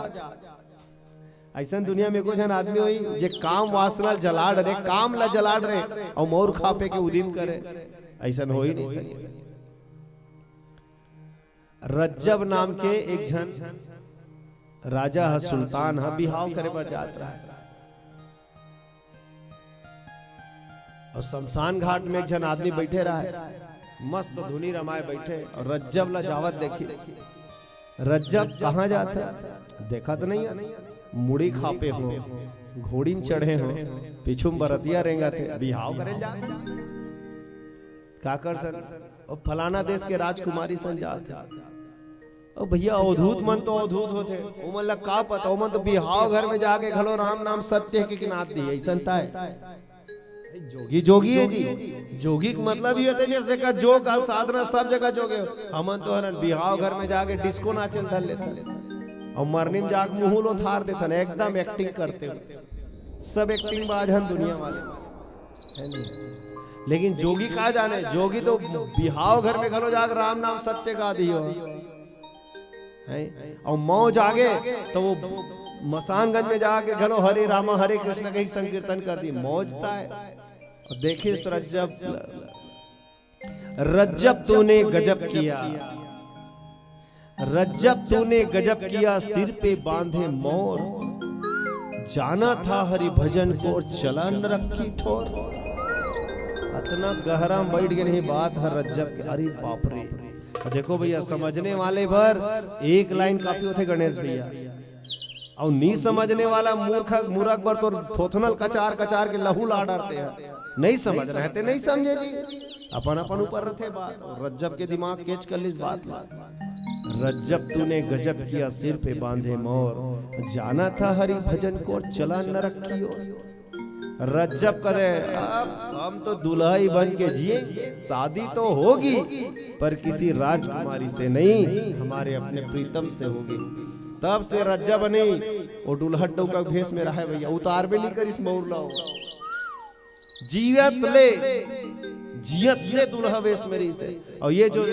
अइसन दुनिया में एको झन आदमी होही जे काम वासना ल जला डरे, काम ला जला डरे, अउ मउर खापे के उदिम करे, अइसन हो ही नहीं सके। रज्जब नाम के एक झन राजा ह, सुल्तान ह, बिहाव करे बर जात रहय। अउ शमशान घाट में एक झन आदमी बइठे रहय, मस्त धुनी रमाय बइठे, अउ रज्जब ला जावत देखिस। रज्जब कहाँ जात हे? देखत नइ हे, मुड़ी खापे हो, घोड़ी में चढ़े हो, पीछू में बरतिया रेंगत हे, बिहाव करे ल जात हे। का कर सकत? ओ फलाना देश के राजकुमारी संग जात हे। ओ भैया, अवधूत मन तो अवधूत होथे, ओमन ला का पता, ओमन तो बिहाव घर में जाके घलो राम नाम सत्य हे कहिके नाद दिही, अइसन ताय। जोगी जोगी हे जी। जोगी के मतलब ये होथे, जइसे का जोग अउ साधना सब जगह जोगे हो। हमन तो हरन बिहाव घर में जाके डिस्को नाचे ल धर लेथन, अउ मरनी में जाके मुंह ल उथार देथन, एकदम एक्टिंग करथे। सब एक्टिंग बाज हन दुनिया वाले, हे नहीं? लेकिन जोगी का जाने, जोगी तो बिहाव घर में घलो जाके राम नाम सत्य गा दिही हो। हैं? अउ मौज आगे त ओ मसानगंज में जाके घलो हरे रामा हरे कृष्ण कहि संकीर्तन कर दिही। मौज ताय। अउ देखिस रज्जब, रज्जब तूने गजब किया, रज्जब तूने गजब किया, सिर पे बांधे मौर, जाना था हरि भजन को, चला नरक की ठोर। अतना गहरा में बइठ गे नहीं बात हर रज्जब के। अरे बाप रे। अउ देखो भइया, समझने वाले बर एक लाइन काफी होथे गणेश भइया, अउ नी समझने वाला मूर्ख मूर्ख बर तो थोथनल कचार कचार के लहू ला डरथे। नहीं समझ रहे ते नहीं समझे जी, अपन अपन ऊपर रथे बात। अउ रज्जब के दिमाग कैच कर लिस बात ला। रज्जब तूने गजब किया, सिर पे बांधे मौर, जाना था हरि भजन को, चला नरक की ओर। रज्जब कहे, अब हम तो दुल्हा ही बन के जिएंगे, शादी तो होगी पर किसी राजकुमारी से नहीं, हमारे अपने प्रीतम से होगी। तब से रज्जब नहीं, ओ दुल्हन डउका भेष में रहे भइया, उतारबे नहीं करिस मौर ला। जियत ले, जियत ले दुल्हा वेश में रहिस हे। अउ ये जो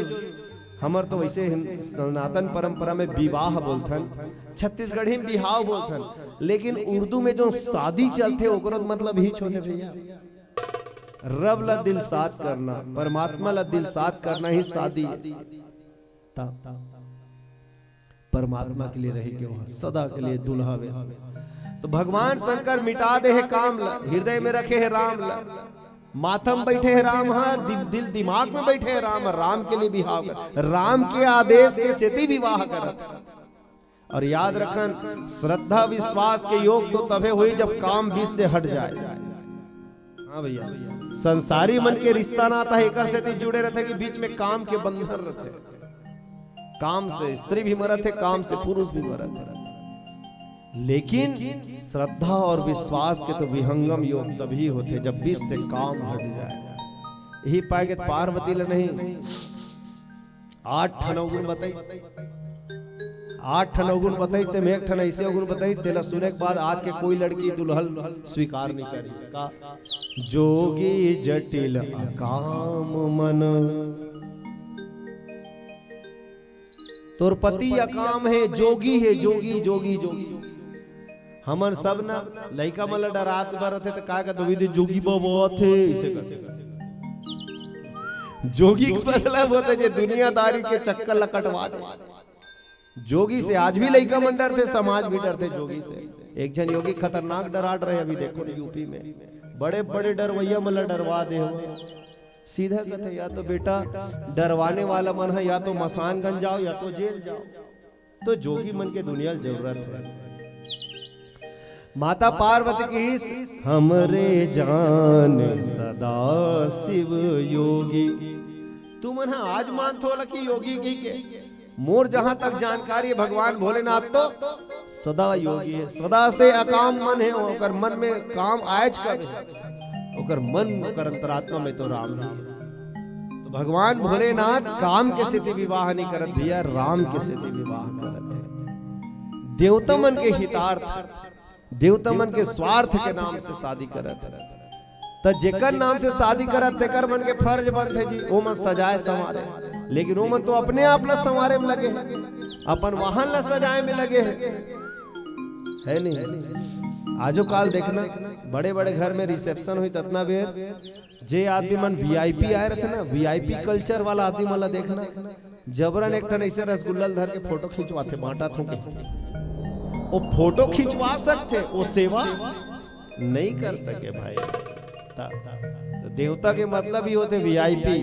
हमर तो वइसे हिन-, सनातन परंपरा में विवाह बोलथन, छत्तीसगढ़ी में बिहाव बोलथन, लेकिन उर्दू में जो शादी चलथे ओकरो मतलब ही होथे भइया। रब ला दिलसाद करना, परमात्मा ला दिलसाद करना ही शादी हे। त परमात्मा के लिए रहे के वहाँ सदा के लिए दुल्हा वेश में। तो भगवान शंकर मिटा दे हे काम ला, हृदय में रखे हे राम ला, माथा में बइठे हे राम, हाँ, दिल, दिल दिमाग में बइठे हे राम, राम के लिए बिहाव कर, राम के आदेश के सेती विवाह करत। अउ याद रखन, श्रद्धा विश्वास के योग तो तभे होही जब काम बीच से हट जाए। हाँ भइया, संसारी मन के रिश्ता नाता एकर सेती जुड़े रथे कि बीच में काम के बंधन रथे। काम से स्त्री भी मरत हे, काम से पुरुष भी मरत हे, लेकिन श्रद्धा अउ विश्वास के तो विहंगम योग तभी होथे जब बीच से काम हट जाए। यही पाए के पार्वती ल नहीं आठ ठन अवगुण बताइस, आठ ठन अवगुण बताइस, तेमे एक ठन अइसे अवगुण बताइस, तेला सुने के बाद आज के कोई लड़की दुल्हन स्वीकार नहीं करी। का? जोगी जटिल अकाम मन। तोर पति अकाम हे, जोगी हे, जोगी, जोगी, जोगी। हमन सब न लइका मन ल डरात बर रथे, त का कहत, "दे जोगी बाबा आथे," अइसे कर। जोगी के मतलब होथे जे दुनियादारी के चक्कर ल कटवा दे। जोगी से आज भी लइका मन डरथे, समाज भी डरथे जोगी से। एक झन योगी खतरनाक डरात रहे, अभी देखो न यूपी में बड़े बड़े डरवैया मन ल डरवा दे हो। सीधा कथे, या तो बेटा डरवाने वाला मन है, या तो मसानगंज जाओ या तो जेल जाओ। तो जोगी मन के दुनिया ल जरूरत है। माता पार्वती की, हमरे जान सदा शिव योगी। तुमन ह आज मानथो ला कि योगी कहिके? मोर जहां तक जानकारी है, भगवान भोलेनाथ तो सदा योगी है, सदा से अकाम मन है, ओकर मन में काम आयज कर, ओकर मन, ओकर अंतरात्मा में तो राम है। तो भगवान भोलेनाथ काम के सेती विवाह नहीं करत भैया, राम के सेती विवाह करत है। देवता मन के हितार्थ, देवता मन के स्वार्थ के नाम से शादी करत है। त जेकर नाम से शादी करत, तेकर मन के फर्ज बनथे जी, ओमन सजाए संवारे, लेकिन ओमन तो अपने आप ला संवारे में लगे हैं, अपन वाहन ला सजाए में लगे हैं, है नहीं? आजो काल देखना, बड़े बड़े घर में रिसेप्शन हुई, ततना बेर जे आदमी मन वीआईपी आए रहथे ना, वीआईपी कल्चर वाला आदमी मन ला देखना, जबरन एक ठन ऐसे रसगुल्ला ल धर के फोटो खिंचवाथे, बांटा थों के। वो फोटो खिंचवा सकथे, वो सेवा नहीं कर सके भाई। त, त देवता के मतलब ही होथे वीआईपी।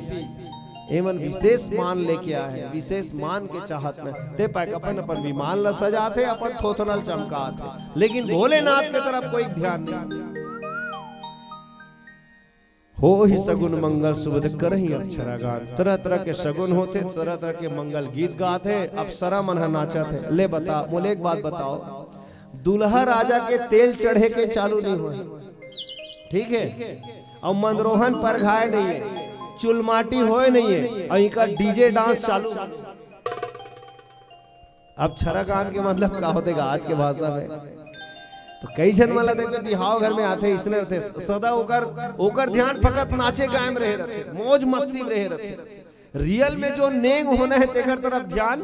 एमन विशेष मान लेके आए हैं, विशेष मान के चाहत में ते पाए अपन, अपन विमान ला सजाथे, अपन थोथना ल चमकाथे, लेकिन भोलेनाथ के तरफ कोई ध्यान नहीं। हो ही सगुन मंगल सुबद करही अक्षरा गान। तरह तरह के सगुन होथे, तरह तरह के मंगल गीत गाथे, अप्सरा मन ह नाचत हे। ले बता, मोले एक बात बताओ, दूल्हा राजा के तेल चढ़े के चालू नहीं होय, ठीक है? अउ मंदरोहन परघाय नइ हे, चुलमाटी होय नइ हे, अउ इनका डीजे डांस चालू। अब छरा गान के मतलब का होथे गा आज के भाषा में? तो कई झन मन ला देखबे, बिहाव घर में आथे, इसने रथे, सदा ओकर, ओकर ध्यान फकत नाचे गाए में रहे रथे, मौज मस्ती में रहे रथे। रियल में जो नेंग होना हे, तेकर तरफ ध्यान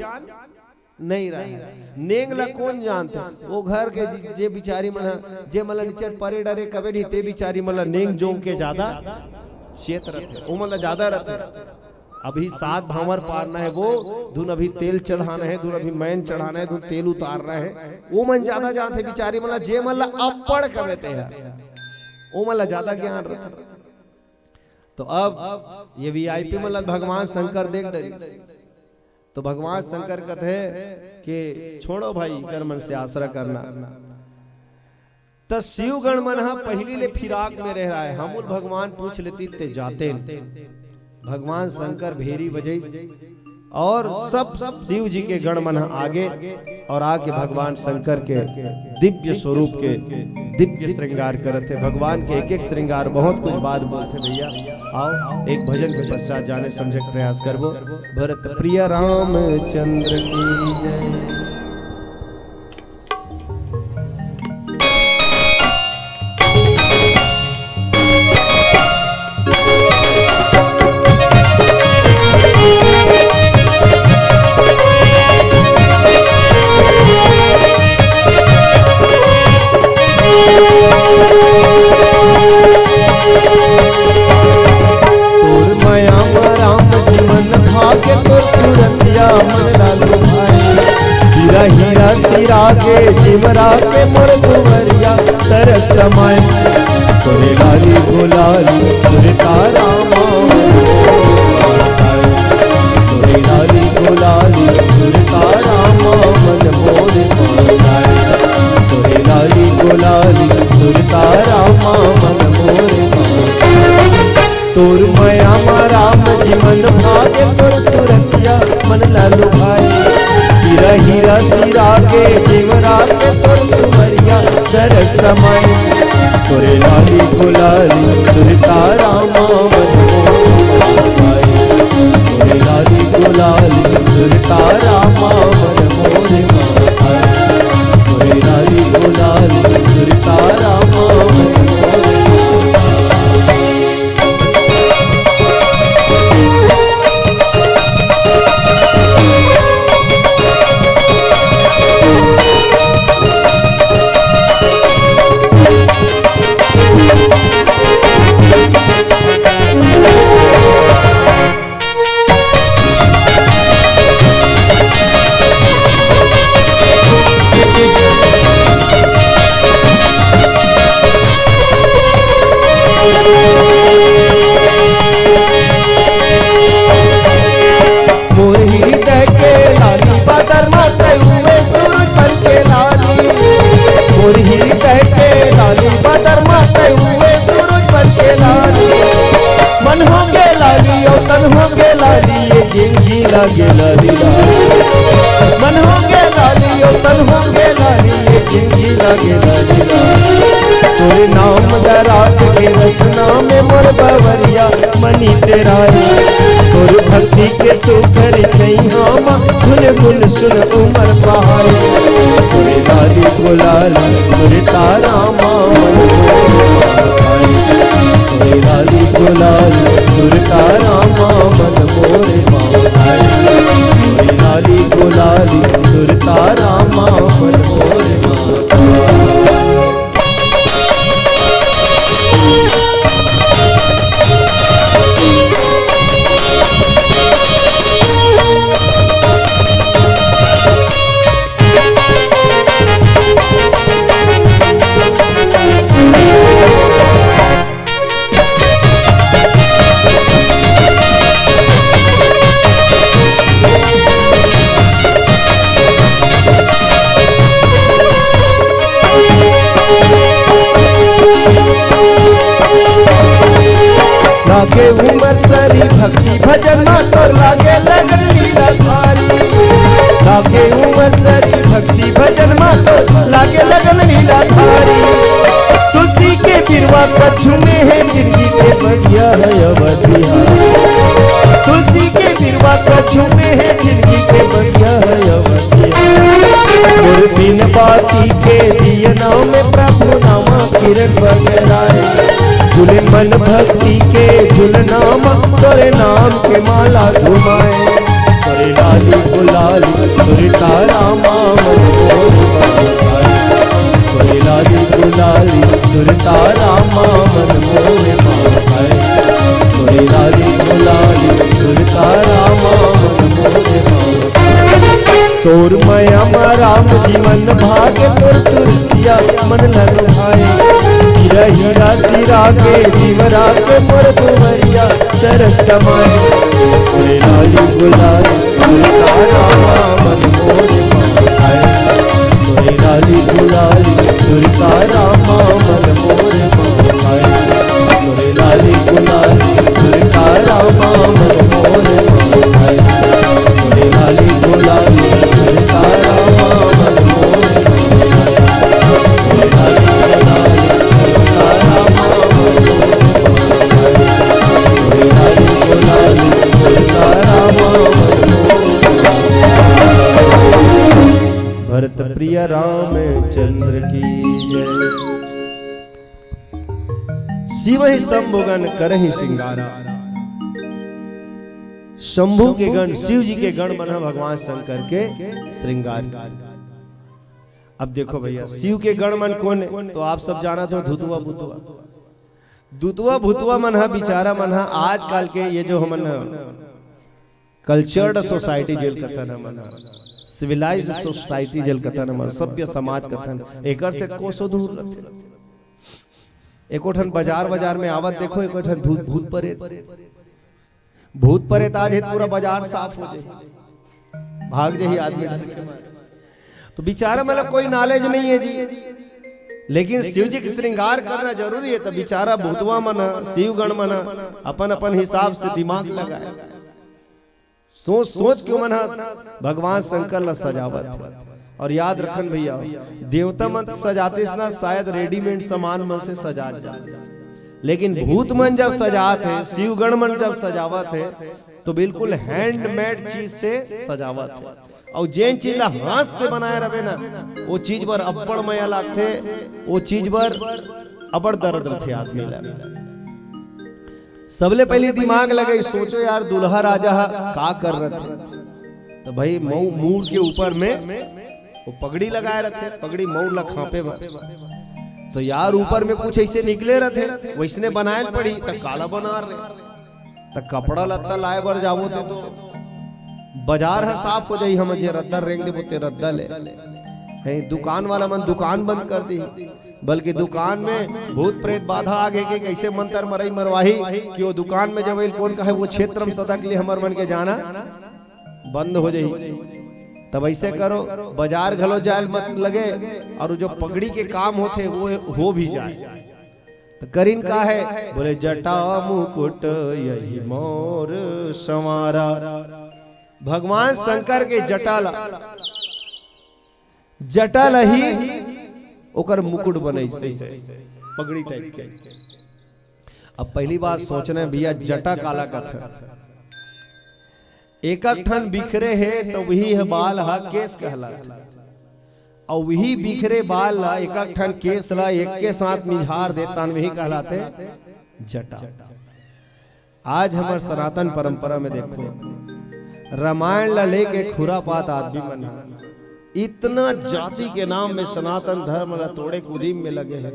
नइ रहे। नेंग ला कोन जानथे? वो घर के जे, जे बिचारी मन ह, जे मन ला निचर परे डरे कबे नहीं, ते बिचारी मन ला नेंग जोंग के ज्यादा चेत रथे, ओमन ला ज्यादा रथे। अभी सात भांवर पारना हे, वो धुन अभी तेल चढ़ाना हे, धुन अभी मैन चढ़ाना हे, धुन तेल उतारना हे, वो मन ज्यादा जानथे बिचारी मन ला, जे मन ला अब्बड़ कबे ते ह, वो मन ला ज्यादा ज्ञान रथे। तो अब ये वीआईपी मन ला भगवान शंकर देख डरिस। तो भगवान शंकर कथे कि छोड़ो भाई, कर मन से आसरा करना। त शिवगण मन ह पहिली ले फिराक में रह रहा है, हमू ल भगवान पूछ लेती ते जाते न। भगवान शंकर भेरी बजइस और सब शिव जी के गण मन ह आगे और आके भगवान शंकर के दिव्य स्वरूप के दिव्य श्रृंगार करत हे। भगवान के एक एक श्रृंगार बहुत कुछ बात बोलथे भैया। आओ, एक भजन के पश्चात जाने समझे के प्रयास करबो। भरत प्रिय रामचंद्र की जय। तोर मया म राम जी मन भागे, तोर सूरतिया मन लालू भाई। हीरा हीरा सिरा के जीवरा के मोर दुवरिया तरस समाए। तोरे लाली गुलाली तोरे तारा माँ। तोरे लाली गुलाली तोरे तारा माँ मन मोर माताए। तोरे लाली गुलाली तोरे तारा माँ मन मोर माताए। तोर मया म राम जी मन भागे, तोर सूरतिया मन लालू भाई। हीरा हीरा सिरा के जीवरा के तोर सुमरिया सरस समाई। तोरे लाली गुलाली तोरे तारा माँ मन मोर माताए। तोरे लाली गुलाली तोरे तारा माँ मन मोर माताए। तोरे लाली गुलाली तोरे तारा माँ मन मोर माताए। मोर हृदय के लाली बादर माते हुए सूरज पर के लाली। मोर हृदय के लाली बादर माते हुए सूरज पर के लाली। मन हो गे लाली और तन हो गे लाली, ये जिंदगी लागे लाली लाली। मन हो गे लाली और तन हो गे लाली, ये जिंदगी लागे लाली लाली। तोरे नाम दा रात के रसना में मोर बवरिया मनी तेराई। तोर भक्ति के सुघर छैहा मा धुन गुन सुन उमर पहाई। तोरे लाली गुलाली तोरे तारा माँ मन मोर माताई। तोरे लाली गुलाली तोरे तारा माँ मन मोर माताई। तोरे लाली गुलाली तोरे तारा माँ मन मोर माताई। लागे उमर सरी भक्ति भजन मा तोर लागे लगन लीला भारी। लागे उमर सरी भक्ति भजन मा तोर लागे लगन लीला भारी। तुलसी के बीर बिरवा कछु में हे जिनगी के बगिया हे अवधिया। तुलसी के बिरवा कछु में हे जिनगी के बगिया हे अवधिया। मोर बिन बाती के दियना में प्रभु नामा किरण बगराए। झूले मन भक्ति के झुलना मा, तोरे नाम के माला घुमाए। तोरे लाली गुलाली सुरता रामा मन मोर भाए। तोरे लाली गुलाली सुरता रामा मन मोर भाए। तोरे लाली गुलाली सुरता रामा मन मोर भाए। तोर मया मा राम जी मन भागे, तोर सुरतिया मन ला लुभाए। हीरा हीरा सिरा के जीवरा के मोर दुवरिया सरग समाए। तोरे लाली गुलाली सुरता रामा मन मोर भाए। तोरे लाली गुलाली सुरता रामा मन मोर भाए। तोरे लाली गुलाली सुरता रामा मन मोर भाए। तोरे लाली गुलाली सुरता रामा मन मोर भाए। तोरे लाली गुलाली सुरता रामा मन मोर भाए। तोरे लाली गुलाली सुरता रामा मन मोर भाए। भरत प्रिय रामचंद्र की जय। शिव ही शंभु गण करहि श्रृंगारा। शंभु के गण, शिव जी के गण मन ह भगवान शंकर के श्रृंगार। अब देखो भैया, शिव के गण मन कोन हे? तो आप सब जानत हो, धुतवा भुतवा। धुतवा भुतवा मन ह, बिचारा मन ह, आजकल के ये जो हमन कल्चर्ड सोसाइटी जेल कथन हमन ह, सिविलाइज्ड सोसाइटी जेल कथन हमन, सभ्य समाज कथन, एकर से कोसों दूर रथे। एको ठन बाजार, बाजार में आवत देखो, एको ठन भूत, भूत परेत, भूत परेत आ जाही त पूरा बाजार साफ हो जाही, भाग जाही आदमी डर के मारे। तो बिचारा मतलब कोई नॉलेज नहीं है जी, लेकिन शिव जी के श्रृंगार करना जरूरी है। तो बिचारा भूतवा मन ह, शिवगण मन ह, अपन अपन हिसाब से दिमाग लगाए, सोच सोच के ओमन ह भगवान शंकर ला सजावत हे। और याद रखन भैया, देवता मन सजातेस ना, शायद रेडीमेड सामान मन से सजात जात, लेकिन भूत मन जब सजात हे, शिवगण मन जब सजावत हे, तो बिल्कुल हैंडमेड चीज से सजावत हे। और जेन चीज ला हाथ से बनाए रहे ना, वो चीज बर अब्बड़ मया लागथे, वो चीज बर अब्बड़ दर्द रथे आदमी ला। सबले पहले दिमाग लगे, सोचो यार, दूल्हा राजा ह का कर रथे? तो भाई, मऊ मूड़ के ऊपर में वो पगड़ी लगाए रथे, पगड़ी मऊर ला खांपे बर। तो यार, ऊपर में कुछ ऐसे निकले रथे, वैसने बनाए ल पड़ी, त काला बना रहे। त कपड़ा लत्ता लाए बर जाबो ते तो बाजार ह साफ हो जाही, हम जे रद्दा रेंग देबो ते रद्दा ले। हैं, दुकान वाला मन दुकान बंद कर दी, बल्कि दुकान में भूत प्रेत बाधा आ गे के कैसे मंत्र मरई मरवाही कि वो दुकान में जब कोन कहे, वो क्षेत्र में सदा के लिए हमर मन के जाना बंद हो जाही। तब ऐसे करो, बाजार घलो जाए ल मत लगे, और जो पगड़ी के काम होथे वो हो भी जाए। तो करिन का हे? बोले, "जटा मुकुट यही मोर संवारा।" भगवान शंकर के जटा ला, जटा ला ही ओकर मुकुट बनई, सही से पगड़ी टाइप के। अब पहली बात सोचना हे भैया, जटा काला कथे? एकक ठन बिखरे हे, तो वही ह बाल ह केस कहलाथे। अउ वही बिखरे बाल ला, एकक ठन केस ला एक के साथ मिझार दे, तन वही कहलाथे जटा। आज हमर सनातन परंपरा में देखो, रामायण ला लेके खुरापात आदमी मन ह इतना जाति के नाम में सनातन धर्म ला तोड़े के उदीम में लगे हे।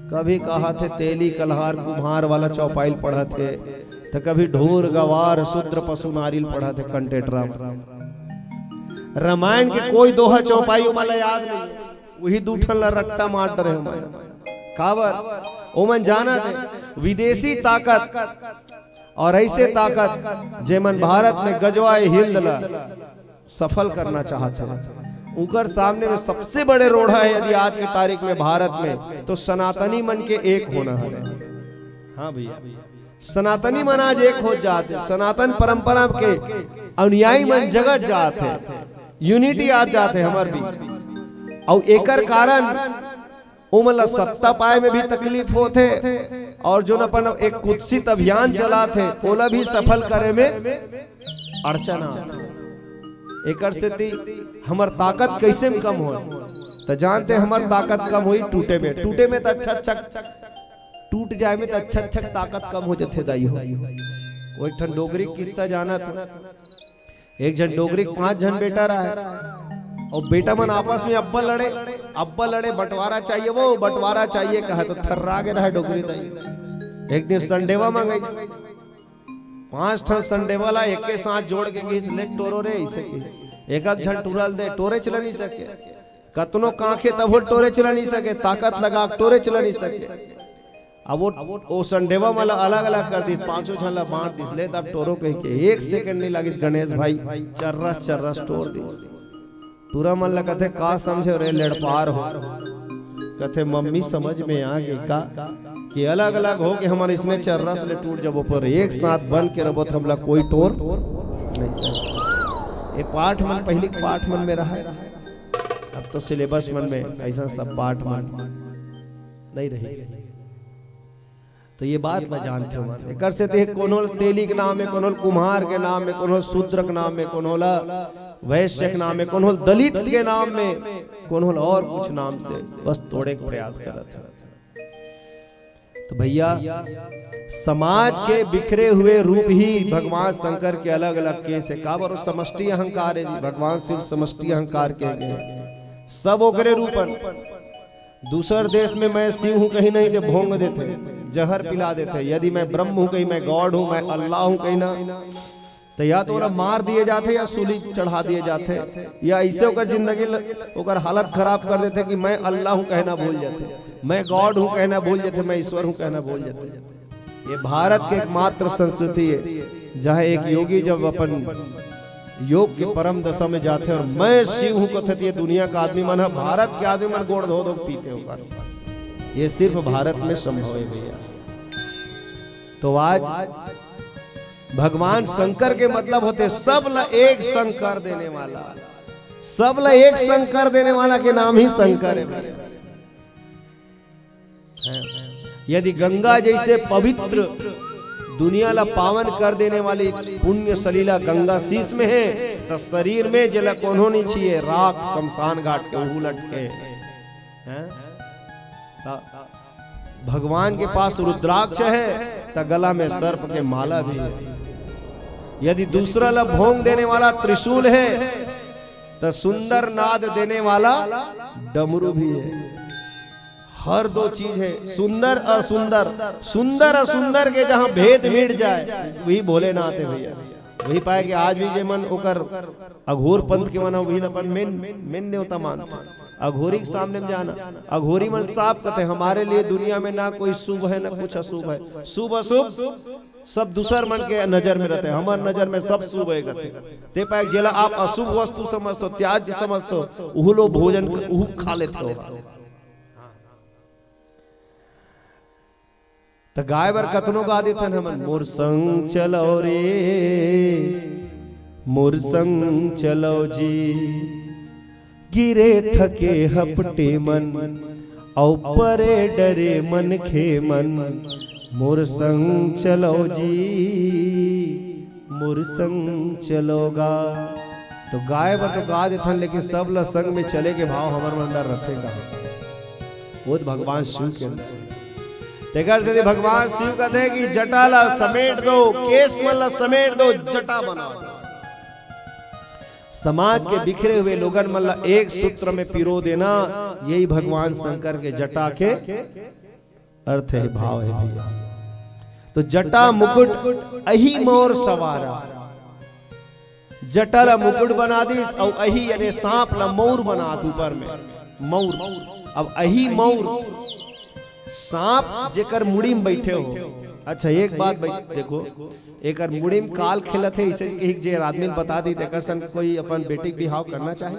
कभी कहत हे तेली कल्हार कुम्हार वाला चौपाई ल पढ़त हे, त कभी ढोर गवार शूद्र पशु नारी ल पढ़त हे कंटेटरा म। रामायण के कोई दोहा चौपाई ओमन ला याद नहीं, वही दू ठन ला रट्टा मार डरे ओमन। काबर? ओमन जानत हे विदेशी ताकत और ऐसे ताकत जेमन भारत में गजवा ए हिंद ला सफल करना चाहत हे, उनकर सामने में सबसे बड़े रोड़ा हे यदि आज के तारीख में भारत में, तो सनातनी मन के एक होना हे। हाँ भैया, सनातनी मन आज एक हो जात हे, सनातन परंपरा के अनुयायी मन जगत जात हे, यूनिटी आ जात हे हमर बीच। अउ एकर कारण ओमन ला सत्ता पाए में भी तकलीफ होथे, और जोन अपन एक कुत्सित अभियान चलाथे, ओला भी सफल करे में अड़चन आथे। एकर सेती हमर ताकत कैसे में कम होय? त जानते, हमर ताकत कम होई टूटे में। टूटे में त अच्छा अच्छा, टूट जाए में त अच्छा अच्छा ताकत कम हो जथे दाई हो। वो एक ठन डोगरी किस्सा जानत हो। एक झन डोगरी के पांच झन बेटा रहे, और बेटा मन आपस में अब्बा लड़े, अब्बा लड़े, बंटवारा चाहिए, वो बंटवारा चाहिए कहा, तो थर्रा के रहे डोगरी दाई। एक दिन संडेवा मंगाई, पांच ठन संडेवा ला एक के साथ जोड़ के किस ले टोरो रे, ऐसे किस एक एक झन टुरल दे, टोरे चला नहीं सके। कतनो कांखे तभो टोरे चला नहीं सके, ताकत लगा के टोरे चला नहीं सके। अब वो, वो संडेवा मन ला अलग अलग कर दिस, पांचों झन ला बांट दिस, ले तब टोरो कह के एक सेकंड नहीं लागिस गणेश भाई, चर्रस चर्रस टोर दिस। टूरा मन ला कथे, "का समझे रे लेड़पार हो?" कथे, "मम्मी समझ में आ गई का कि अलग अलग हो के हमर इसने चर्रस ले टूट जबो, पर एक साथ बन के रबो त हमला कोई टोर नहीं सके।" ये पाठ मन पहली के पाठ मन में रहा, अब तो सिलेबस मन में ऐसा सब पाठ मन नहीं रही। तो ये बात ला जानते हो मन। एकर से ते कोनो ल तेली के नाम में, कोनो ल कुम्हार के नाम में, कोनो ल शूद्र के नाम में, कोनो ल वैश्य के नाम में, कोनो ल दलित के नाम में, कोनो ल और कुछ नाम से बस तोड़े के प्रयास करत है। तो भैया, समाज के बिखरे हुए रूप ही भगवान शंकर के अलग-अलग केस है। काबर? वो समष्टि अहंकार है जी, भगवान शिव समष्टि अहंकार के हैं। सब ओकरे रूपन। दूसर देश में मैं शिव हूँ कहीं नहीं, ते भोंग देथे, जहर पिला देथे। यदि मैं ब्रह्म हूँ कहीं, मैं गॉड हूँ, मैं अल्लाह हूँ कहीं ना, तो या तो ओला मार दिए जाथे या सूली चढ़ा दिए जाथे, या ऐसे ओकर जिंदगी ल-, ओकर हालत खराब कर देथे कि मैं अल्लाह हूँ कहना भूल जाथे, मैं गॉड हूँ कहना भूल जाथे, मैं ईश्वर हूँ कहना भूल जाथे। ये भारत के एकमात्र संस्कृति है, जहाँ एक योगी जब अपन योग के परम दशा में जाथे और मैं शिव हूँ कथे, तो ये दुनिया का आदमी मन ह, भारत के आदमी मन गोड़ धो धो के पीथे ओकर। ये सिर्फ भारत में संभव है भैया। तो आज भगवान शंकर के मतलब होथे सब ला एक संग कर देने वाला, सब ला एक संग कर देने वाला के नाम ही शंकर है भैया। हैं? यदि गंगा जैसे पवित्र, दुनिया ला पावन कर देने वाली पुण्य सलीला गंगा शीश में है, तो शरीर में जेला कोनो नहीं छुए, राख शमशान घाट के उहू लटके। हैं? त भगवान के पास रुद्राक्ष है, त गला में सर्प के माला भी है। यदि दूसरा ला भोंग देने वाला त्रिशूल है, त सुंदर नाद देने वाला डमरू भी है। हर दो चीज है, सुंदर असुंदर। सुंदर असुंदर के जहाँ भेद मिट जाए, वही भोलेनाथ है भैया। वही पाए कि आज भी जे मन ओकर अघोर पंथ के मन ह, वही ल अपन मेन, मेन देवता मानथे। अघोरी के सामने में जाना, अघोरी मन साफ कथे, "हमारे लिए दुनिया में ना कोई शुभ है, ना कुछ अशुभ है। शुभ अशुभ सब दूसर मन के नजर में रहथे, हमर नजर में सब शुभ है," कथे। ते पाए जेला आप अशुभ वस्तु समझथो, त्याज्य समझथो, उहू लो भोजन, उहू खा लेथो। त गाय बर कतनो गा देथन हमन, "मोर संग चलो रे, मोर संग चलो जी, गिरे थके हपटे मन, अउ परे डरे मनखे मन, मोर संग चलो जी, मोर संग चलो गा।" तो गाय बर तो गा देथन, लेकिन सब ल संग में चले के भाव हमर मन अंदर रथे का? वो तो भगवान शिव के अंदर। तेकर सेती भगवान शिव कहते हैं कि जटा ला समेट दो, केस मन ला समेट दो, जटा बनाओ। समाज के बिखरे हुए लोगन मन ला एक सूत्र में पिरो देना, यही भगवान शंकर के जटा के अर्थ है, भाव है भैया। तो जटा मुकुट अही मोर सवारा, जटा ला मुकुट बना दिस, अउ अही यानी सांप ला मौर बनात ऊपर में, मौर। अब अही मौर सांप जेकर मुड़ी में बैठे हो। अच्छा, एक बात भाई, देखो, एकर मुड़ी में काल खेलत है, इसे कही जे आदमी ल बता दी, तेकर सन कोई अपन बेटी के बिहाव करना चाहे।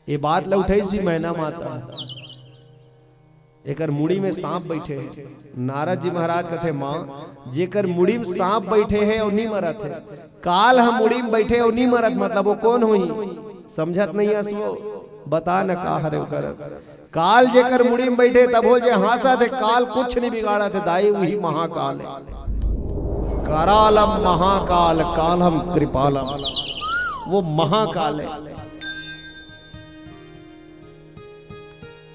ये बात ल उठाइस भी मैना माता, एकर मुड़ी में सांप बैठे हे। नारद जी महाराज कथे, "माँ, जेकर मुड़ी में सांप बैठे हे, वो नी मरत हे। काल ह मुड़ी में बैठे, वो नी मरत, मतलब वो कौन होही?" समझत नहीं हस वो। बता न का हरे ओकर। काल जेकर मुड़ी में बइठे, तभो जे हाँसथे, काल कुछ नइ बिगाड़थे दाई, उही महाकाल हे। करालम महाकाल, कालम कृपालम, वो महाकाल हे।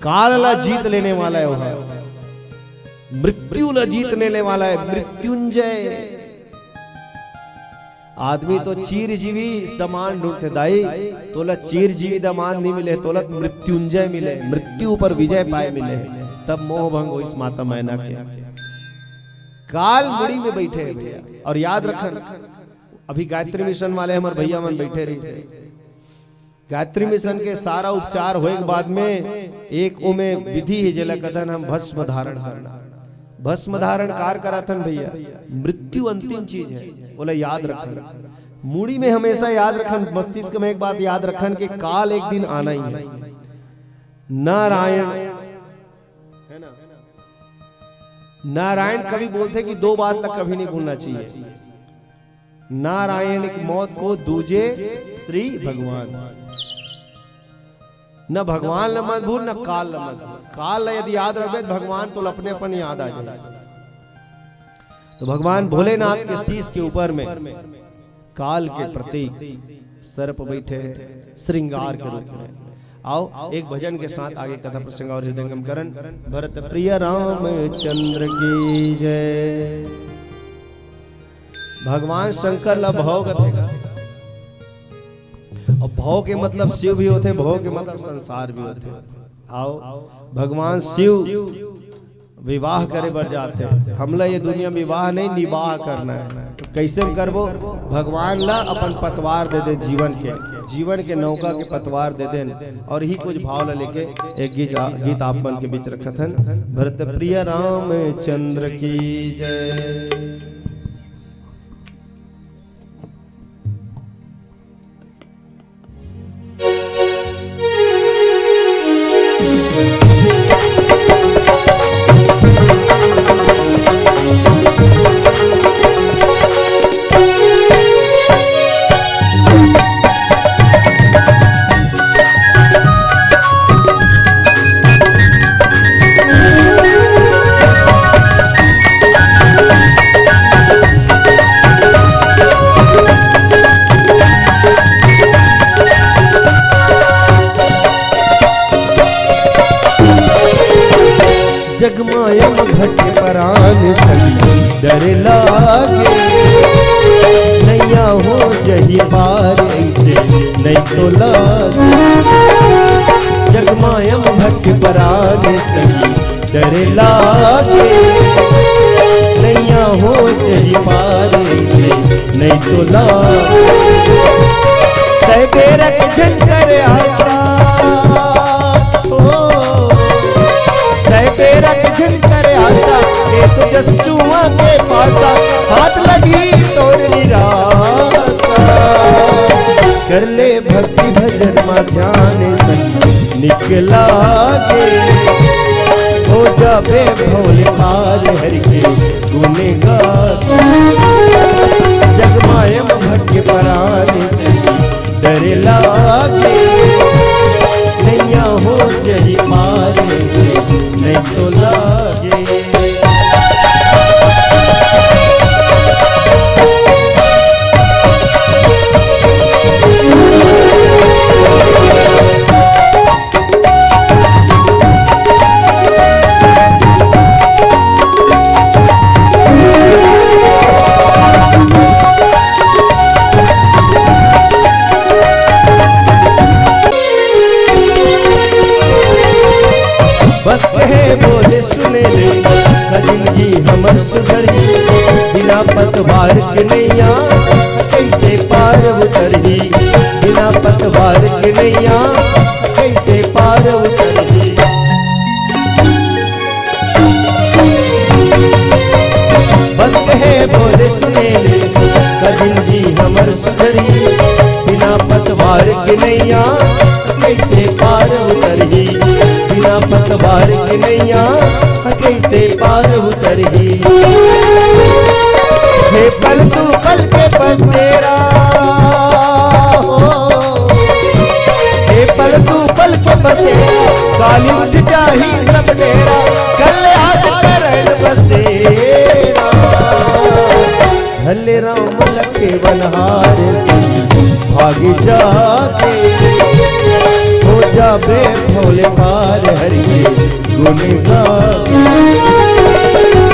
काल ला जीत लेने वाला हे वो, मृत्यु ला जीत लेने वाला हे, मृत्युंजय। आदमी तो चिरजीवी दमांद ढूंढथे दाई, तोला चिरजीवी दमांद नइ मिले, तोला तो मृत्युंजय मिले, मृत्यु पर विजय पाए मिले। तब मोह भंग होइस माता मैना के। काल मुड़ी में बइठे हे भइया। अउ याद रखन, अभी गायत्री मिशन वाले हमर भइया मन बइठे रहिस हे। गायत्री मिशन के सारा उपचार होए के बाद में एक ओमे विधि हे, जेला कथन हम भस्म धारण करना। भस्म धारण कार कराथन भइया, मृत्यु अंतिम चीज हे, ओला याद रखन। मुड़ी में हमेशा याद रखन, मस्तिष्क में एक बात याद रखन कि काल एक दिन आना ही हे। नारायण, हे ना? नारायण कवि बोलथे कि दो बात ला कभी नइ भूलना चाहिए। नारायण के मौत को दूजे श्री भगवान। न भगवान ल मत भूल, न काल ल मत भूल। काल ल यदि याद रखबे, त भगवान तोला अपने अपन याद आ जाए। तो भगवान भोलेनाथ के शीश के ऊपर में काल के प्रतीक सर्प बइठे हे, श्रृंगार के रूप में। आओ, एक भजन के साथ आगे कथा प्रसंग अउ हृदयंगम करन। भरत प्रिय रामचंद्र की जय। भगवान शंकर ला भव कथे। अउ भव के मतलब शिव भी होथे, भव के मतलब संसार भी होथे। आओ, भगवान शिव विवाह करे बर जाथे। हमला ये दुनिया में विवाह नहीं, निवाह करना हे। तो कइसे करबो? भगवान ला अपन पतवार दे दे जीवन के, जीवन के नौका के पतवार दे देन। अउ इही कुछ भाव ला लेके एक गीत, गीत आप मन के बीच रखत हन। भरत प्रिय रामचंद्र की जय। जग माया म भटके परान सही डरे लागे, नैया हो जही पार ऐसे नहीं तो लागे। जग माया म भटके परान सही डरे लागे, नैया हो जही पार ऐसे नहीं तो लागे। तय बेरा के झंझर आसा, ओ, तय बेरा के झंझर आसा, ये तो जस चुआ के पासा, हाथ लगी तोर निराशा। कर ले भक्ति भजन मा ध्यान संग निकला के, हो जाबे भोले पार हरि के गुण गाके। जग माया म भटके परान डरे लागे, नैया हो जही पार नहीं तो लागे। बस कहे बोले सुने ले, जिंदगी हमर सुधरही। बिना पतवार के नैया कैसे पार उतरही, बिना पतवार के नैया कैसे पार उतरही। बस कहे बोले सुने ले, जिंदगी हमर सुधरही। बिना पतवार के नैया कैसे पार उतरही, बिना पतवार के नैया कैसे पार उतरही। हे पल तू पल के बसेरा हो, हे पल तू पल के कालिंद जाही सब डेरा, कल्याण करन बसेरा। धर ले राम लखे बलहार, भाग जागे। हो जाबे भोले पार, हरि के गुण गावे।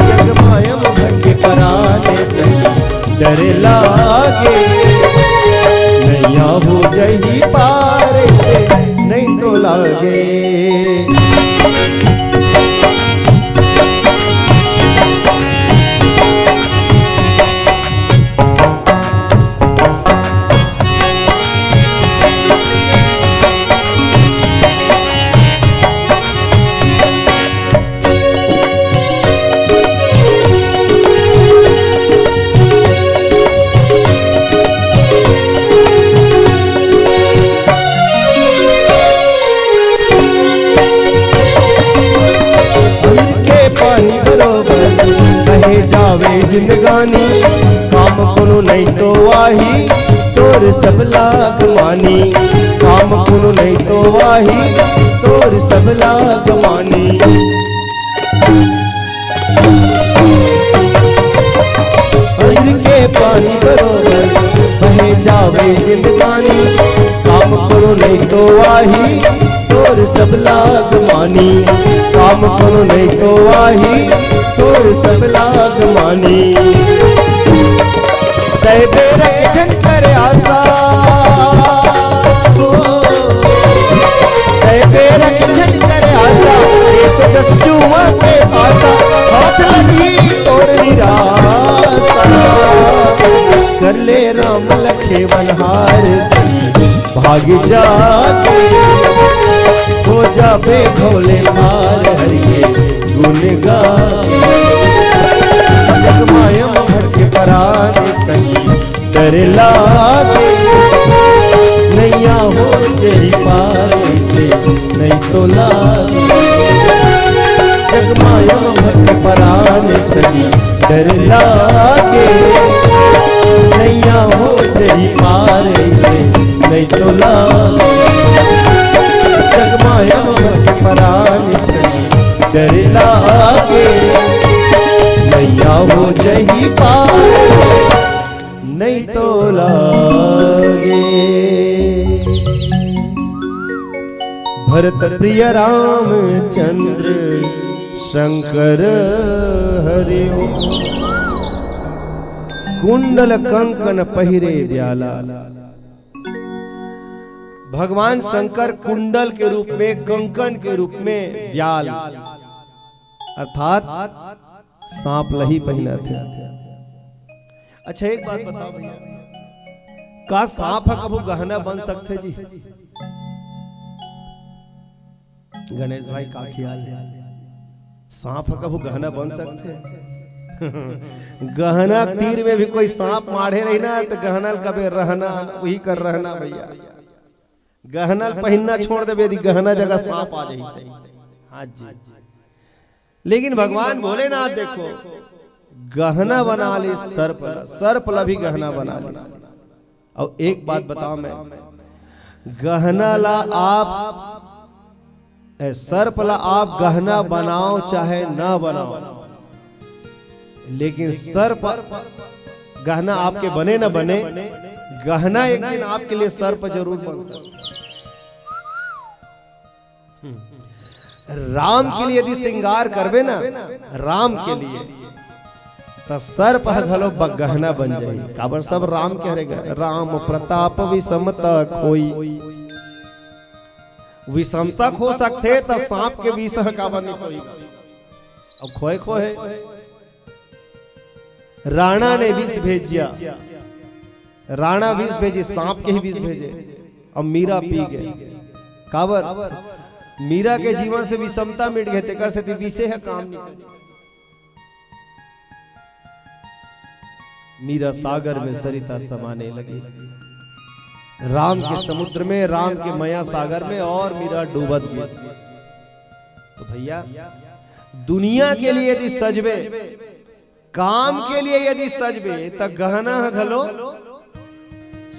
जग माया में भटके परान सही डर लागे। नैया हो जही पार से नहीं तो लागे। के पानी बरोबर बहे जावे जिंदगानी। काम कोनो नहीं तो आही तोर सब लाग मानी। काम कोनो नहीं तो आही तोर सब लाग मानी। अंध के पानी बरोबर बहे जावे जिंदगानी। काम कोनो नहीं तो आही तोर सब लाग मानी। काम कोनो नहीं तो आही तोर सब लाग मानी। तय बेरक झन कर आशा। तय बेरक झन कर आशा, एक जस जुआ के पासा, हाथ लगी तोर निराशा। कर ले राम लखे बलहार सही, भाग जागे। हो जाबे भोले पार, हरि के गुण गावे। जग माया में भटके परान सही, डर लागे। नैया हो जही पार से नहीं तो लागे। जग माया में भटके परान सही, डर लागे। नैया हो जही पार से नहीं तो लागे। जग माया में भटके परान सही, डर लागे। नैया हो जही पार नहीं तो लागे। भरत प्रिय रामचंद्र शंकर हरि ओम। कुंडल कंकन पहिरे ब्याला। भगवान शंकर कुंडल के रूप में, कंकन के रूप में ब्याल अर्थात सांप ल ही पहिनथे। अच्छा, एक बात बताओ भैया, का सांप ह कभू गहना बन सकथे जी? गणेश भाई, का ख्याल हे? सांप ह कभू गहना बन सकथे? गहना तीर में भी कोई सांप माढ़े रही ना, त गहना ल कबे रहना, वही कर रहना भैया। गहना ल पहिनना छोड़ देबे, यदि गहना जगह सांप आ जाही त। हाँ जी। लेकिन भगवान भोलेनाथ देखो, गहना बना ले सर्प ला, सर्प ला भी गहना बना ले। अउ एक बात बताओ मैं, गहना ला आप, ए, सर्प ला आप गहना बनाओ चाहे ना बनाओ, लेकिन सर्प गहना आपके बने ना बने, गहना एक दिन आपके लिए सर्प जरूर बन सकता है। राम के लिए यदि श्रृंगार करबे ना, राम के लिए, त सर्प ह घलो ब-, गहना बन जाही। काबर सब राम के हरे ग-, राम प्रताप विषमता खोई। विषमता खो सकथे, त सांप के विष ह काबर नहीं खोई? अब खोए खोए। राणा ने विष भेजिया, राणा विष भेजे, सांप के ही विष भेजे, अउ मीरा पी गे। काबर? मीरा के जीवन से विषमता मिट गे, तेकर सेती विषे ह काम नहीं करे। मीरा सागर में सरिता समाने लगी, राम के समुद्र में, राम के मया सागर में, अउ मीरा डूबत गे। तो भैया, दुनिया के लिए यदि सजबे, काम के लिए यदि सजबे, त गहना ह घलो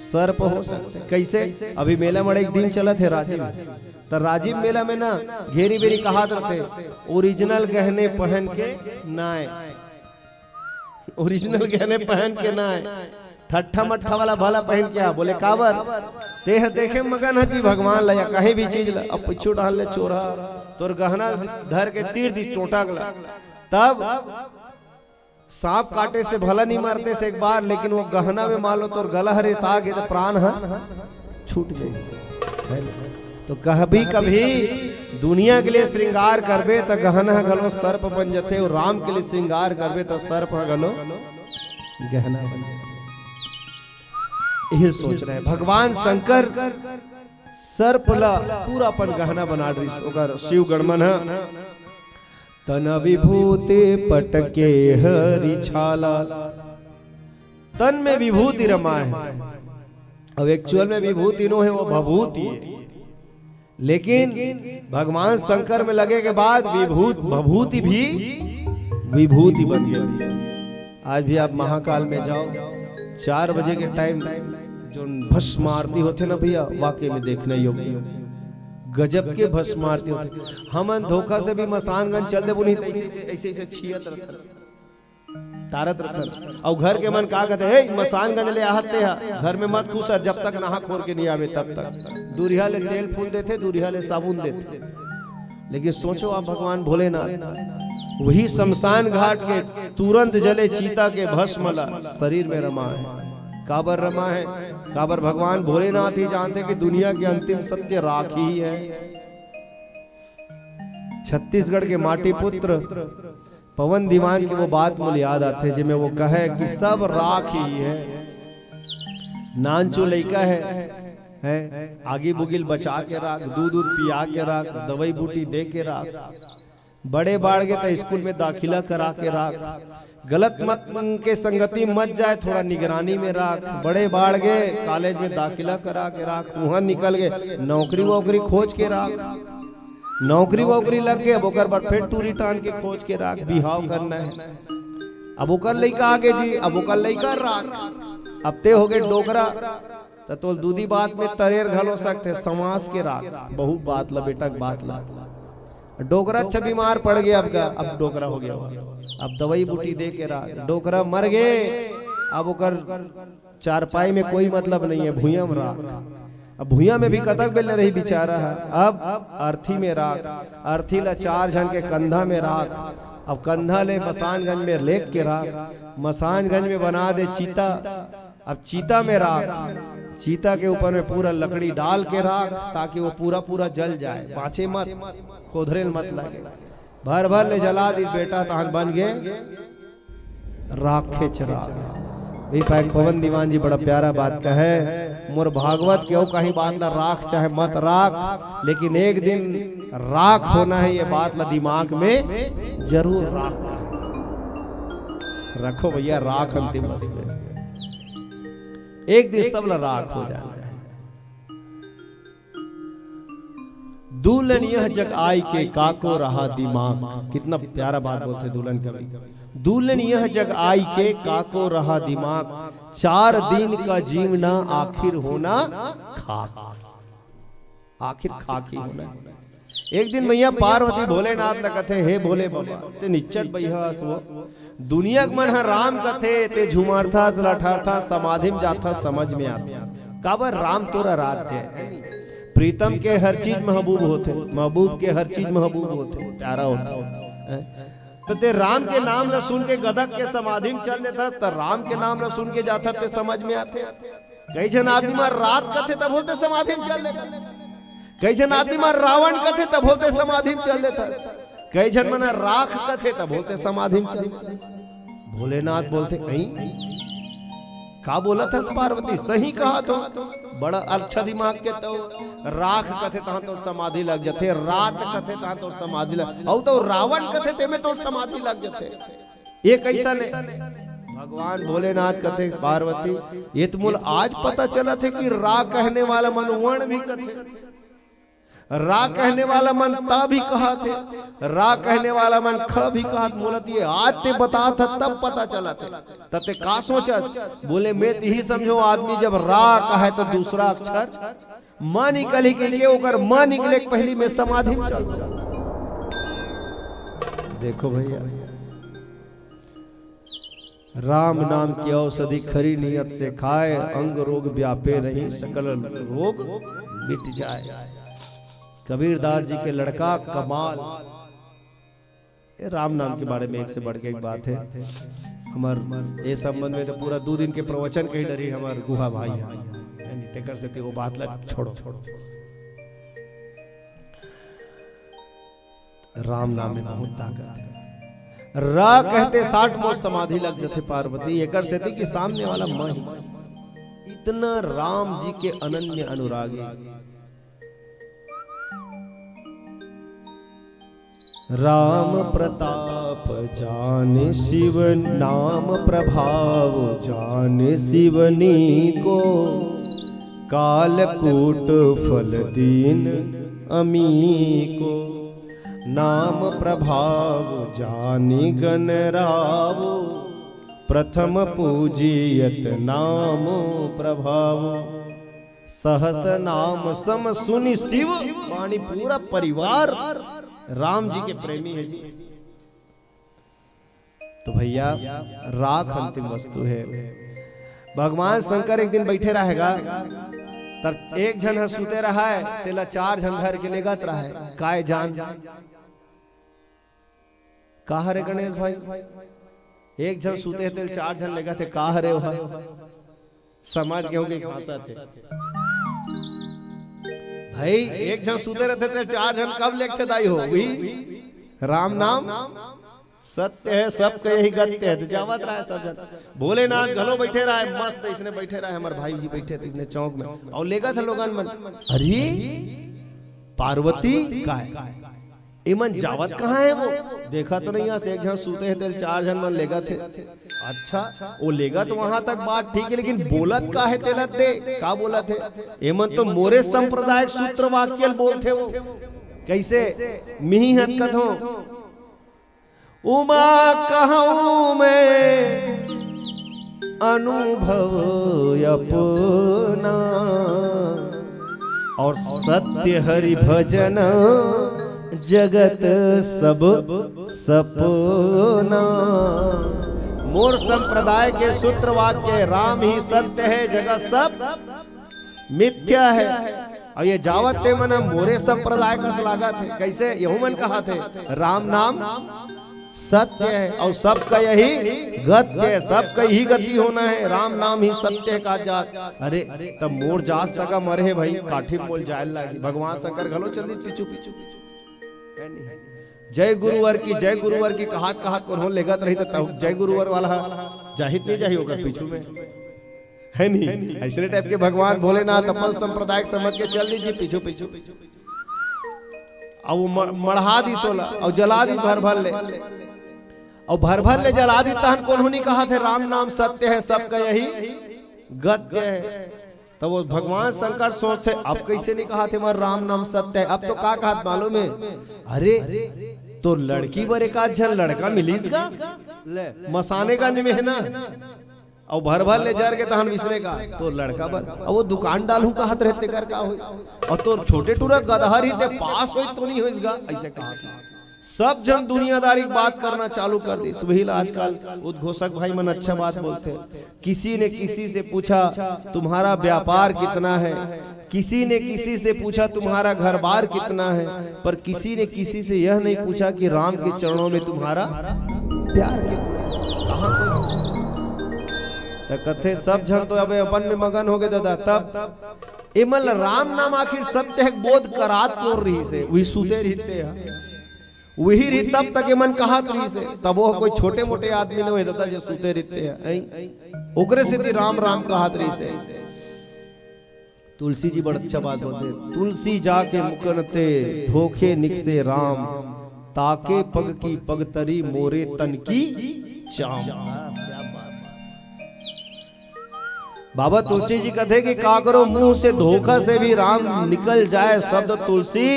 सर्प हो सकथे। कैसे? अभी मेला मड़ई के दिन चलत हे राजिम, त राजिम मेला में ना घेरी बेरी कहात रथे, "ओरिजिनल गहने पहन के ना आए, ओरिजिनल गहने पहन के ना आए, ठट्ठा मट्ठा वाला भला पहन के आ।" बोले, "काबर?" "तेह देखे मगन ह जी भगवान ला या कहीं भी चीज ला।" अब पिछू डाल ले चोरा, तोर गहना धर के तीर दी टोटा गला। तब सांप काटे से भला नहीं मरते से एक बार, लेकिन वो गहना में मान लो तोर गला हरे तागे तो प्राण ह छूट गई। है ना? तो कभी कभी दुनिया के लिए श्रृंगार करबे त गहना ह घलो सर्प बन जथे, और राम के लिए श्रृंगार करबे त सर्प ह घलो गहना बन जथे। यही सोच रहे भगवान शंकर सर्प ला पूरा अपन गहना बना डरिस, ओकर शिव गणमन ह तन विभूति पटके हरि छाला। तन में विभूति रमा है। अब एक्चुअल में विभूति नो है, वो भभूति है। लेकिन भगवान शंकर में लगे के बाद विभूत भभूति भी विभूति बन गई। आज भी आप महाकाल में जाओ, चार बजे के टाइम जो भस्म आरती होथे ना भैया, वाकई में देखने योग्य, गजब के भस्म आरती होथे। हमन धोखा से भी मसानगंज चल देबो नहीं, तो ऐसे ऐसे ऐसे ऐसे छियत रहथन, तारत रहथन। अउ घर के मन का कहते, "हे, मसानगंज ले आहत ते हा, घर में मत घुसर, जब तक नहा खोर के नहीं आवे तब तक।" दूरिहा ले तेल फूल देथे, दूरिहा ले साबुन देथे। लेकिन सोचो आप, भगवान भोलेनाथ वही शमशान घाट के तुरंत जले चीता के भस्म ला शरीर में रमाए। काबर रमाए? काबर भगवान भोलेनाथ ही जानते कि दुनिया के अंतिम सत्य राख ही है। छत्तीसगढ़ के माटी पुत्र पवन दीवान की वो बात मोला याद आथे, जेमे वो कहे कि सब राख ही है। नानचो लइका है, है, आगी बुगिल बचा के राख, दूध दूध पिया के राख, दवाई बूटी दे के राख, बड़े बाढ़ गे त स्कूल में दाखिला करा के राख, गलत मत के संगति मत जाए, थोड़ा निगरानी में राख, बड़े बाढ़ गे कॉलेज में दाखिला करा के राख, वहां निकल गए नौकरी वोकरी खोज के राख, नौकरी वोकरी लग गए, अब ओकर बर फिर टूरी टान के खोज के राख, बिहाव करना है। अब ओकर लइका आगे जी, अब ओकर लइका राख, अब ते हो गए डोकरा, त तोल दूदी बात में तरेर घलो सकथे, समाज के राख, बहुत बात ला, बेटा के बात ला। डोकरा अच्छा बीमार पड़ गया, अब का, अब डोकरा हो गया, अब दवाई बूटी दे के राख, डोकरा मर गए, अब ओकर चारपाई में कोई मतलब नहीं है, भुइयां में राख। अब भुइयां में भी कतक बेले रही बेचारा है। अब अर्थी में राख, अर्थी ला चार झन के कंधा में राख, अब कंधा ले मसानगंज में लेग के राख, मसानगंज में बना दे चीता। अब चीता में राख, चीता के ऊपर में पूरा लकड़ी डाल के राख, ताकि वो पूरा पूरा जल जाए, बाँचे मत, खोधरेल मत लगे। भर भर ले जला दी बेटा, तहन बन गे राखेच राख। भी पाए पवन दीवान जी बड़ा प्यारा बात कहे, "मोर भागवत के अउ कहीं बात ला राख चाहे मत राख, लेकिन एक दिन राख होना है, ये बात ला दिमाग में जरूर राख।" रखो भैया राख अंतिम बस में, एक दिन सब ला राख हो जाना है। "दूलन यह जग आय के काको रहा दिमाग।" कितना प्यारा बात बोलथे दूलन कवि। "दूलन यह जग आय के काको रहा दिमाग, चार दिन का जीवना आखिर होना खाक।" आखिर खाक ही होना। एक दिन मैया पार्वती भोलेनाथ ला कथे, "हे भोले बाबा, ते निच्चट बइहा हस वो, दुनिया के मन ह राम कथे, ते झुमरथस, लठरथस, समाधि में जाथस, समझ में आथे। काबर राम तोर आराध्य हे। प्रीतम के हर चीज महबूब होथे, महबूब के हर चीज महबूब होथे, प्यारा होथे। हैं? त ते राम के नाम ल सुन के गदक के समाधि में चल देथस, त राम के नाम ल सुन के जाथस, ते समझ में आथे।" कई झन आदमी मन रात कथे, तब बोलथे समाधि में चल देथस। कई झन आदमी मन रावण कथे, तब बोलथे समाधि में चल देथस। कई झन मन राख कथे, तब बोलथे समाधि में चल देथस। भोलेनाथ बोलथे, "अई, का बोलत हस पार्वती? सही कहत हो, बड़ा अच्छा दिमाग के तो। राख कथे, तहां तो समाधि लग जथे, रात कथे, तहां तो समाधि लग, अउ तो रावण कथे, तेमे तो समाधि लग जथे।" ये कैसन हे? भगवान भोलेनाथ कथे, "पार्वती, ये तो मोला आज पता चलत हे कि रा कहने वाला मन वण भी कथे, रा कहने वाला मन ता भी कहत हे, रा कहने वाला मन ख भी कहत, मोला तो ये आज ते बतात हे तब पता चलत हे। त ते का सोचत?" बोले, "मैं तो यही समझो आदमी जब रा कहे तो दूसरा अक्षर माँ निकली के, के ओकर माँ निकले के पहिली में समाधि में चल। देखो भैया, राम नाम की औषधि खरी नियत से खाए, अंग रोग व्यापे नहीं, सकल रोग मिट जाए। कबीरदास जी के लड़का कमाल। ये राम नाम के बारे में एक से बढ़ के एक बात है। हमर ये संबंध में तो पूरा दू दिन के प्रवचन कही डरी हमर गुहा भाई है, यानी तेकर से ते वो बात ला छोड़ो। राम नाम में बहुत ताकत है। रा कहते साठ मोर समाधि लग जथे पार्वती, एकर सेती कि सामने वाला मैं ही। इतना राम जी के अनन्य अनुरागी। राम प्रताप जान शिव नाम प्रभाव, जान शिवनी को कालकूट फल दीन अमी को। नाम प्रभाव जानि गण राव, प्रथम पूजियत नाम प्रभाव। सहस नाम सम सुनि शिव, मानी पूरा परिवार राम जी के प्रेमी है जी। तो भैया, राख अंतिम वस्तु है। भगवान शंकर एक दिन बैठे रहेगा, तब एक झन ह सुते रहा है, तेला चार झन धर के लेगत रहा है। काय जान? का हरे गणेश भाई? एक झन सुते हे, तेल चार झन लेगत हे, का हरे ओहा? समझ गए होगे, भाषा थे भाई। एक झन सुते रहते थे, चार झन कब लेगथे दाई हो? वही राम नाम सत्य है, सबके यही गत्य है। तो जावत रहा है सब जन, भोलेनाथ घलो बैठे रहा है, मस्त इसने बैठे रहा है, हमारे भाई जी बैठे थे इसने चौक में, और लेगत हे लोगन मन। अरे पार्वती का है? एमन जावत कहाँ है वो? देखा तो नहीं, यहाँ से एक झन सुते हे, तेल चार झन मन लेगत हे। अच्छा, वो लेगत वहां तक बात ठीक है, लेकिन बोलत का है तेला दे? का बोलत हे? एमन तो मोरे सांप्रदायिक सूत्र वाक्य ल बोलथे वो। कैसे? मिही हत कथो, उमा कहूँ मैं अनुभव अपना, और सत्य हरि भजन जगत सब सपना। मोर संप्रदाय के सूत्र वाक्य, राम ही सत्य है, जगत सब मिथ्या है। और ये जावत ते मन मोरे संप्रदाय कस लागत हे। कैसे? यहू मन कहा थे राम नाम सत्य है और सबका यही गत्य है, सबका यही गति होना है, राम नाम ही सत्य का जात। अरे, तब मोर जात सगा मरे हे भाई, काठी मोल जाए लागी। भगवान शंकर घलो चल दी पीछू पीछू। जय गुरुवर की, जय गुरुवर की कहात कहात कोनो लेगत रही, तो जय गुरुवर वाला जाहित नहीं जाही ओकर पीछू में, है नहीं? ऐसने टाइप के भगवान भोलेनाथ अपन संप्रदाय समझ के चल दीजिए पीछू पीछू। अब वो म-, मढ़ा दी सोला और जला दी भर भर ले, और भर भर ले जला दी, तहन कोनो नहीं कहा थे राम नाम सत्य है, सबका यही गत्य है। तब वो भगवान शंकर सोचथे, अब कैसे नहीं कहा थे, "मैं राम नाम सत्य है"? अब तो का कहा मालूम है? अरे, तो लड़की बर एक आध झन लड़का मिलिस गा, ले, मसाने का निमेहना, और भर भर ले जर के तहन बिसरे का, तो लड़का बर, अब वो दुकान डालू कहत रहते कर का होई, और तो छोटे टूरा गदहर ही ते पास होई तो नहीं होइस गा, ऐसे कहा था। सब झन दुनियादारी के बात करना चालू कर दी। वही ला आजकल उद्घोषक भाई मन अच्छा बात बोलते हैं। किसी ने किसी से पूछा, "तुम्हारा व्यापार कितना है?" किसी ने किसी से पूछा, "तुम्हारा घर बार कितना है?" पर किसी ने किसी से यह नहीं पूछा कि राम के चरणों में तुम्हारा प्यार कितना है। कहाँ पे? त कथे, सब झन तो अबे अपन में मगन हो गए दादा। तब एमन ल राम नाम आखिर सत्य है, बोध करात तोर रही से, वही सुते रहते हैं। वही रीत तब तक एमन कहत रहिस हे, तब वो कोई छोटे मोटे आदमी नोहे दादा, जो सुते रहते हैं, ऐं? ओकरे सेती राम राम कहत रहिस हे। तुलसी जी बड़ अच्छा बात बोलते हैं, "तुलसी जाके मुकन ते धोखे निकसे राम, ताके पग की पग तरी मोरे तन की चाम।" बाबा तुलसी जी कथे कि काकरो मुंह से धोखा से भी राम निकल जाए शब्द तुलसी,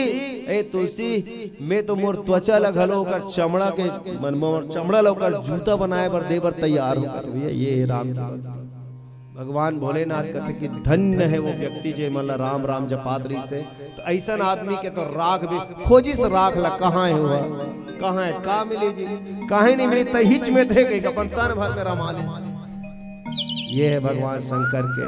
ए तुलसी, मैं तो मोर त्वचा ल घलो ओकर चमड़ा के, मन मोर चमड़ा ल ओकर जूता बनाए बर दे बर तैयार हूं। कथे भैया, ये हे राम की भक्ति। भगवान भोलेनाथ कथे कि धन्य हे वो व्यक्ति, जे मन ला राम राम जपात रहिस हे। तो अइसन आदमी के तो राख भी खोजिस, राख ला कहाँ हे हुआ, कहाँ हे, का मिले जी, काहे नहीं मिले, तहिच में थे कहीं अपन तन भर में रमा लिस। ये हे भगवान शंकर के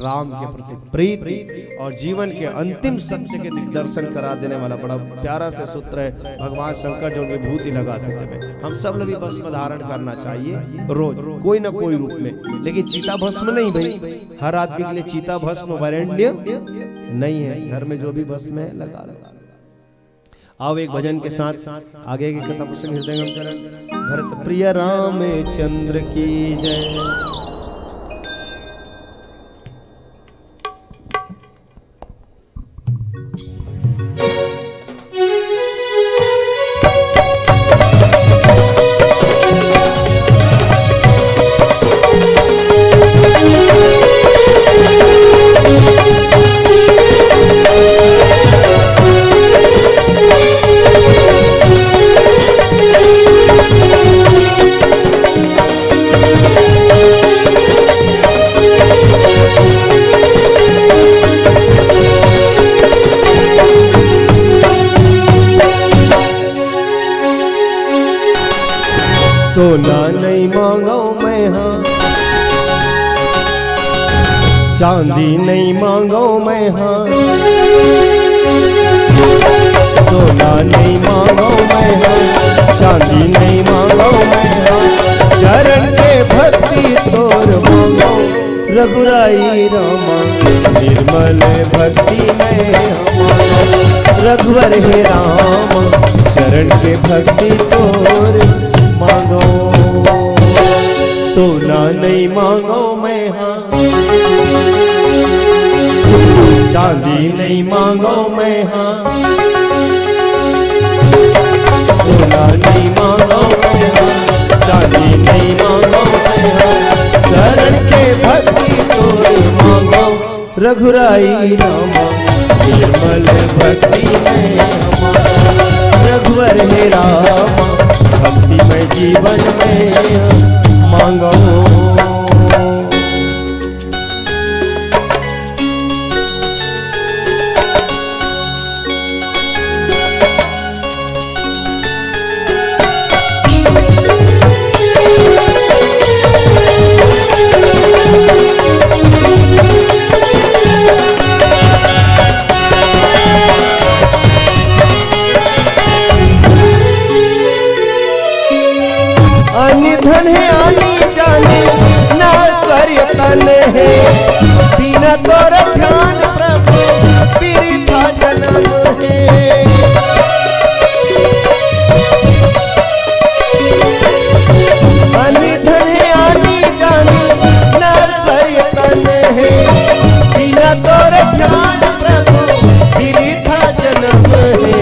राम के प्रति प्रीति और जीवन के अंतिम सत्य के दिग्दर्शन करा देने वाला बड़ा प्यारा से सूत्र हे। भगवान शंकर जो विभूति लगाते थे, हम सब लोग भी भस्म धारण करना चाहिए रोज, कोई ना कोई रूप में, लेकिन चिता भस्म नहीं भाई। हर आदमी के लिए चिता भस्म वरेण्य नहीं है। घर में जो भी भस्म है, लगा लो। आओ, एक भजन के साथ आगे की कथा प्रसंग हृदयंगम करें। भरत प्रिय रामचंद्र की जय। सोना नहीं मांगो मैं हाँ, चांदी नहीं मांगो मैं हाँ, सोना नहीं मांगो मैं हाँ, चांदी नहीं मांगो मैं हाँ, चरण के भक्ति तोर मांगो रघुराई रामा, निर्मल भक्ति में हमारा रघुवर हे राम, चरण के भक्ति तोर मांगो। सोना नहीं मांगो मैं हाँ, चांदी नहीं मांगो मैं हाँ, सोना नहीं मांगो मैं हाँ, चांदी नहीं मांगो मैं हाँ, चरण के भक्ति तोर मांगो रघुराई रामा, निर्मल भक्ति में हमारा रघुवर हे रामा, भक्ति में जीवन में मांगो। आनी धन हे आनी जानी ना स्वर्य तन हे, बिना तोर ध्यान प्रभु बिरथा जन्म हे। आनी धन हे आनी जानी ना स्वर्य तन हे, बिना तोर ध्यान प्रभु बिरथा जन्म हे।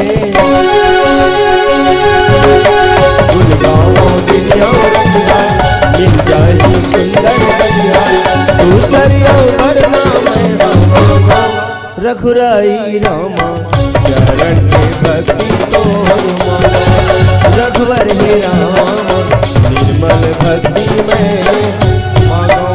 गुण गावो दुनिया रंगीला, मिल जाही सुंदर बनिया, दूसर अउ वरना मैं रघुराई रामा, चरण के भक्ति तोर मांगो। रघुवर हे रामा, निर्मल भक्ति में मांगो।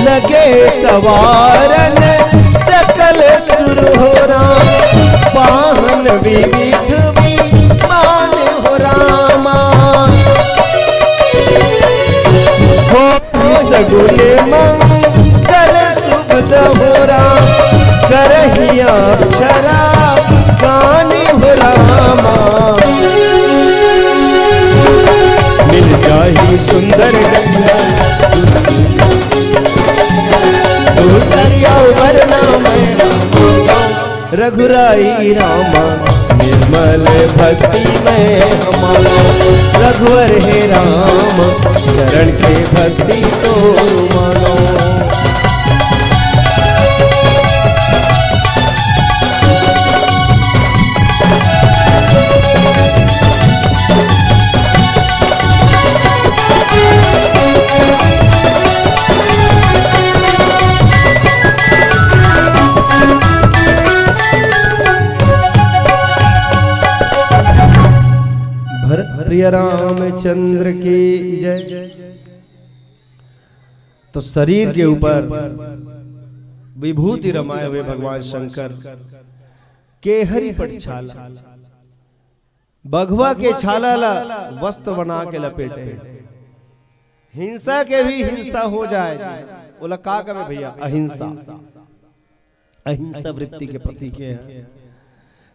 लगे सवारन सकल सुर हो राम, वाहन विविध विमान हो रामा। हो सगुन मंगल सुभद हो राम, करहिया अक्षरा गान हो रामा। मिल जाही सुंदर गंगा, दूसर अउ वरना मैं रघुराई रामा, निर्मल भक्ति में हमारा रघुवर हे राम, चरण के भक्ति तोर मांगो। प्रिय रामचंद्र की जय। तो शरीर के ऊपर विभूति रमाए हुए भगवान शंकर केहरी पट छाला, बघवा के छाला ला वस्त्र बना के लपेटे हैं। हिंसा के भी हिंसा हो जाए, ओला का कहे भैया? अहिंसा। अहिंसा वृत्ति के प्रतीक है।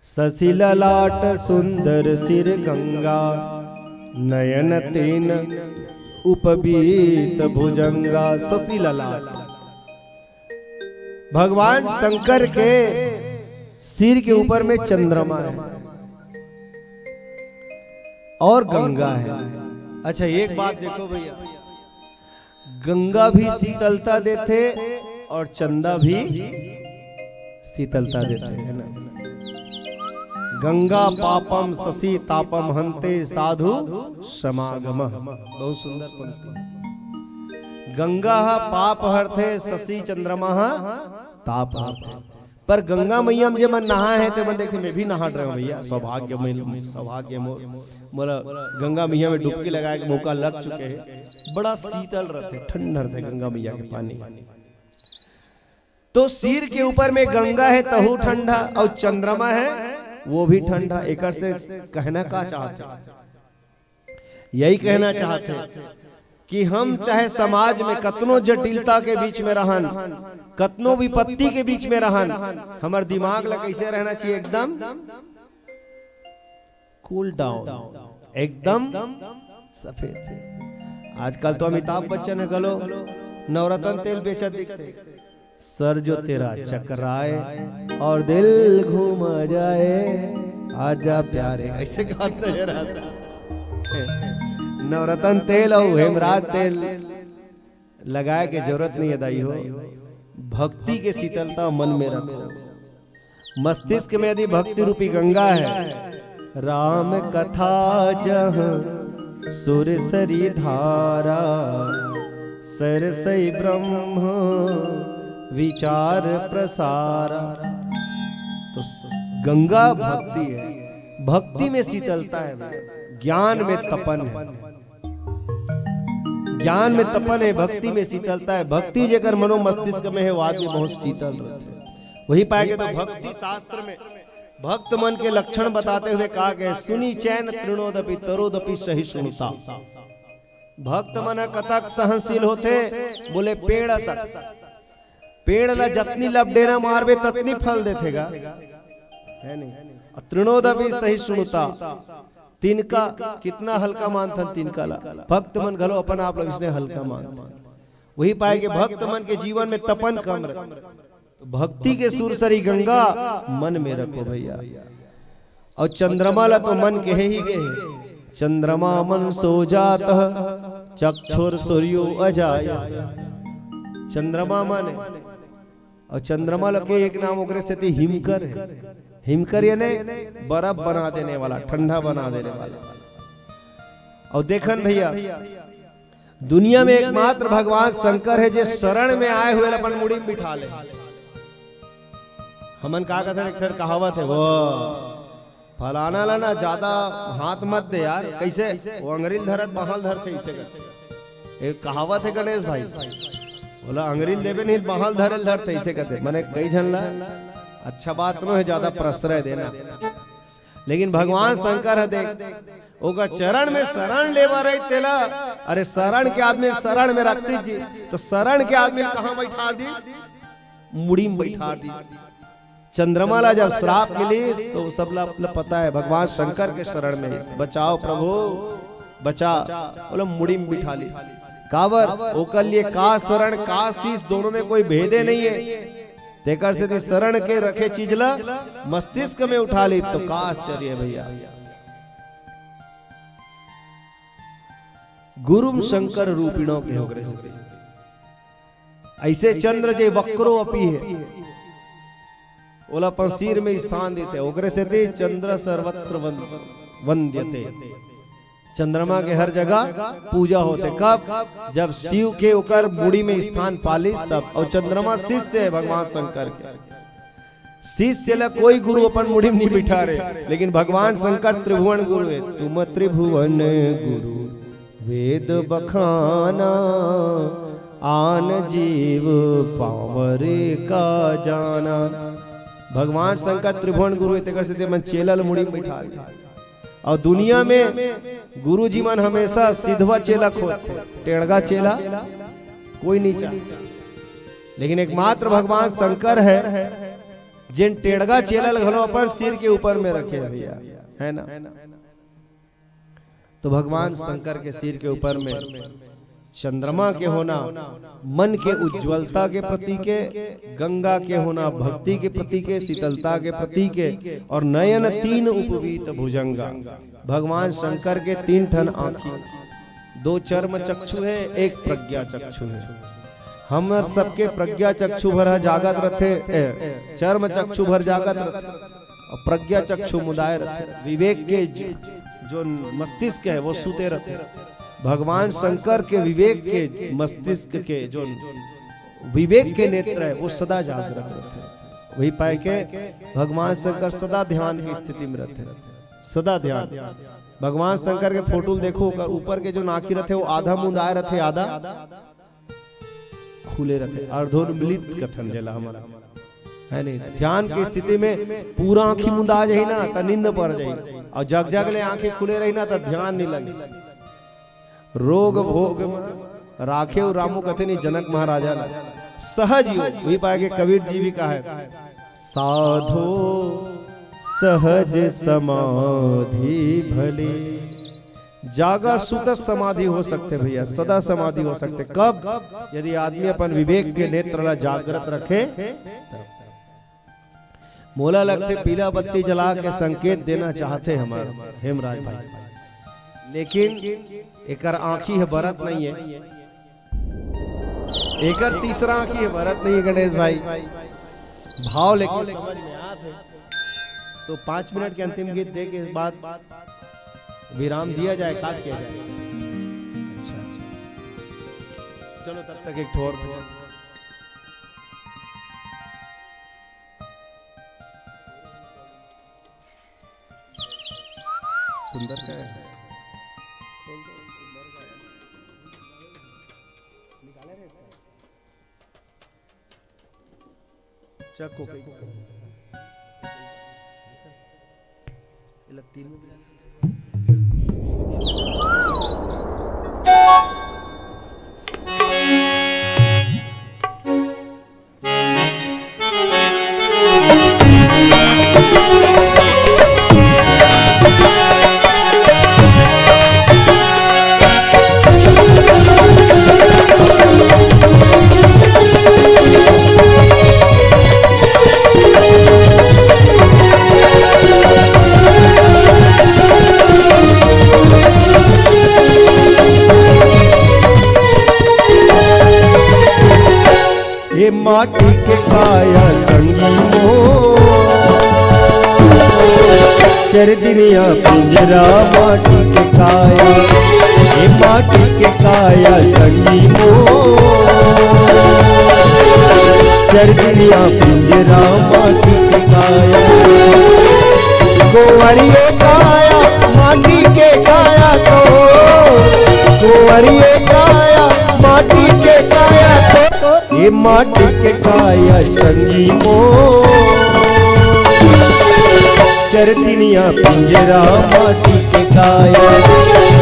शशि ललाट सुंदर सिर गंगा, नयन तेन उपवीत भुजंगा। शशि ललाट, भगवान शंकर के सिर के ऊपर में चंद्रमा है और गंगा है। अच्छा, एक बात देखो भैया, गंगा भी शीतलता देथे और चंदा भी शीतलता देथे, है ना? गंगा पापम शशि तापम हंते साधु समागम। बहुत सुंदर पंक्ति। गंगा ह पाप हरथे, शशि चंद्रमा ह ताप हरथे। पर गंगा मैया में जे मन नहाए हैं, ते मन देखते, मैं भी नहा रहे हूँ भैया, सौभाग्य में, सौभाग्य मोर, मोला गंगा मैया में डुबकी लगाए के मौका लग चुके हैं। बड़ा शीतल रहते, ठंड रहते गंगा मैया के पानी। तो सिर के ऊपर में गंगा है, तहू ठंडा, और चंद्रमा है, वो भी ठंडा। एकर से कहना का चाहते हैं? यही कहना चाहते हैं कि हम चाहे समाज में कतनो जटिलता के बीच में रहन, कतनो विपत्ति के बीच में रहन, हमर दिमाग ला कैसे रहना चाहिए? एकदम कूल डाउन, एकदम सफेद। आजकल तो अमिताभ बच्चन है, गलो नवरत्न तेल बेचत दिखते। सर जो तेरा चकराए और दिल घूम जाए, आजा प्यारे, ऐसे गात नजर आता। नवरत्न तेल और हेमराज तेल लगाए के जरूरत नहीं है दाई हो। भक्ति के शीतलता मन में रखो। मस्तिष्क में यदि भक्ति रूपी गंगा है, राम कथा जह सुर सरी धारा, सरसई ब्रह्म विचार प्रसारा। तो गंगा भक्ति है, भक्ति में शीतलता है, ज्ञान में तपन है, ज्ञान में तपन है, भक्ति में शीतलता है। भक्ति जेकर मनो मस्तिष्क में है, वो आदमी बहुत शीतल रहते हैं। वही पाए के तो भक्ति शास्त्र में भक्त मन के लक्षण बताते हुए कहा गया, सुनि चैन तृणोदपि तरोदपि सहिष्णुता। भक्त मन ह कतक सहनशील होथे, बोले पेड़ तक, पेड़ ला जतनी लपडेरा मारबे ततनी फल देथे गा, है नहीं? और तृणोदपि सहिष्णुता, तिनका कितना हल्का मानथन तिनका ला, भक्त मन घलो अपन आप ला इसने हल्का मानथन। वही पाए के भक्त मन के जीवन में तपन कम रहे। तो भक्ति के सुरसरी गंगा मन में रखो भैया। और चंद्रमा ला तो मन कहे ही गए, चंद्रमा मन सो जात, चक्षुर सूर्यो अजाय। चंद्रमा मन, और चंद्रमा ला के एक नाम ओकरे सेती हिमकर है। हिमकर यानी बर्फ बना देने वाला, ठंडा बना देने वाला। और देखन भैया, दुनिया में एकमात्र भगवान शंकर है, जे शरण में आए हुए अपन मुड़ी में बिठा ले। हमन का कहते हैं, एक ठन कहावत है, वो फलाना ला ना ज्यादा हाथ मत दे यार। कैसे? वो अंगरी ल धरत बाहल धरते, इसे कहते। एक कहावत है गणेश भाई, बोला अंगरी ल देबे नहीं, बाहल धरे ल धरते, इसे कहते। मैंने कई झन ला अच्छा बात नो है ज्यादा प्रश्रय देना। लेकिन भगवान शंकर है, देख, ओकर चरण में शरण लेवा रही तेला। अरे शरण के आदमी शरण में रखती जी, तो शरण के आदमी कहाँ बैठा दीस? मुड़ी में बैठा दीस। चंद्रमा ला जब श्राप मिलिस तो सब ला, ला पता है, भगवान शंकर के शरण में आइस, बचाओ प्रभु, बचा, बोला मुड़ी में बिठा लीस। काबर? ओकर लिए का शरण का शीश दोनों में कोई भेदे नहीं है। तेकर सेती शरण के रखे चीज ला मस्तिष्क में उठा ली तो का आश्चर्य है भैया। गुरुम शंकर रूपिणों के हो गए। ऐसे चंद्र जे वक्रो अपी है, ओला अपन सिर में स्थान देते, ओकरे सेती चंद्र सर्वत्र वंद-, वंद्यते। चंद्रमा के हर जगह पूजा होते। कब? जब शिव के ओकर मुड़ी में स्थान पालिस तब। और चंद्रमा शिष्य है भगवान शंकर के। शिष्य ला कोई गुरु अपन मुड़ी में नहीं बिठा रहे, लेकिन भगवान शंकर त्रिभुवन गुरु है। तुम त्रिभुवन गुरु वेद बखाना, आन जीव पावर का जाना। भगवान शंकर त्रिभुवन गुरु है, तेकर से ते मन चेला ल मुड़ी में बिठा ले। और दुनिया में गुरु जी मन हमेशा सिधवा चेला खोजथे, टेढ़गा चेला कोई नहीं चाहे, लेकिन एकमात्र भगवान शंकर है जेन टेढ़गा चेला ल घलो अपन सिर के ऊपर में रखे हे भैया, है ना? तो भगवान शंकर के सिर के ऊपर में चंद्रमा के होना मन के उज्ज्वलता के प्रतीक हे, गंगा के होना भक्ति के प्रतीक हे, शीतलता के प्रतीक हे, और नयन तीन उपवीत भुजंगा। भगवान शंकर के तीन ठन आँखी, दो चर्म चक्षु हे, एक प्रज्ञा चक्षु हे। हमर सबके प्रज्ञा चक्षु भर ह जागत रथे, ए, चर्म चक्षु भर जागत रथे, और प्रज्ञा चक्षु मुदाय रथे। विवेक के ज-, जो मस्तिष्क है वो सूते रथे। भगवान शंकर के विवेक के मस्तिष्क के जो विवेक के नेत्र है वो सदा जागृत रथे। वही पाए के भगवान शंकर सदा ध्यान की स्थिति में रथे, सदा ध्यान। भगवान शंकर के फोटो ल देखो, ओकर ऊपर के जो आँखी रथे वो आधा मुंदाए रथे, आधा खुले रथे, अर्धोन्मिलित कथन जेला हमन, है नहीं? ध्यान की स्थिति में पूरा आँखी मुंदा जाही ना, त नींद पर जाही, और जग जग ले आँखी खुले रही ना, त ध्यान नहीं लगे। रोग भोग में राखे अउ रामू कथे नहीं, जनक महाराजा ला सहज योग, वही पाए के कबीर जी भी कहा है, साधो सहज समाधि भले। जागा सुत समाधि हो सकथे भैया, सदा समाधि हो सकथे। कब? यदि आदमी अपन विवेक के नेत्र ला जागृत रखे। मोला लगथे पीला बत्ती जला के संकेत देना चाहथे हमर हेमराज भाई, लेकिन एकर आँखी ह बरत नहीं है, एकर तीसरा आँखी ह बरत नहीं है गणेश भाई। भाव लेकिन समझ में आत है। तो पाँच मिनट के अंतिम गीत दे के बाद विराम दिया जाए, काट किया जाए। अच्छा, अच्छा। चलो, तब तक एक ठो और भजन। सुंदर का है। चक को कहीं। ये लग तीन में भी। ए माटी के काया संगी मोर, चर दिनिया पिंजरा माटी के काया। ए माटी के काया संगी मोर, चर दिनिया पिंजरा माटी के काया। गोवरिये काया माटी के काया तो, गोवरिये काया माटी के काया तो, ए माटी के काया संगी मोर, चर दिनिया पिंजरा माटी के काया,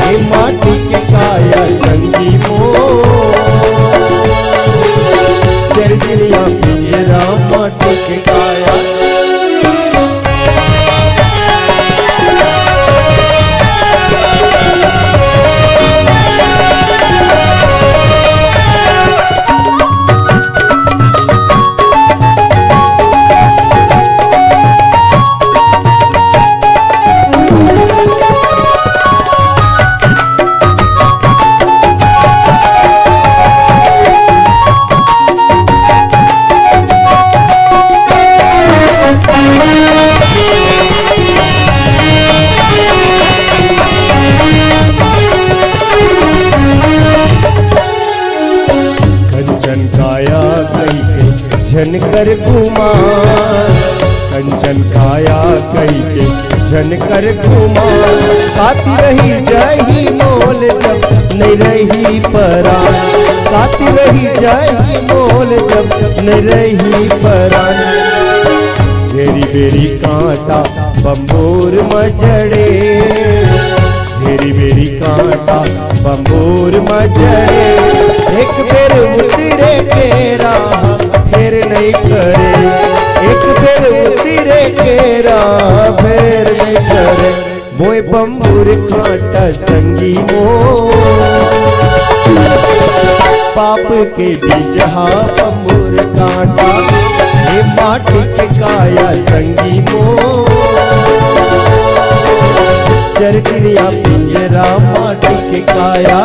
ए माटी के काया संगी मोर, चर दिनिया पिंजरा माटी के काया। कंचन काया कहिके झन कर गुमान, कहिके झन कर गुमान। काती रही जाही मोल जब नइ रही परान। काती रही जाही मोल जब नइ रही परान। घेरी बेरी कांटा बंबूर म जड़े। घेरी बेरी कांटा बंबूर म जड़े। एक बेर उतरे के राह फेर नइ करे। एक बेर उतरे के राह फेर नइ करे। मोय बंबूर कांटा संगी मोर। पाप के बीजहा बंबूर कांटा। हे माटी के काया संगी मोर। चरदिनिया पिंजरा माटी के काया।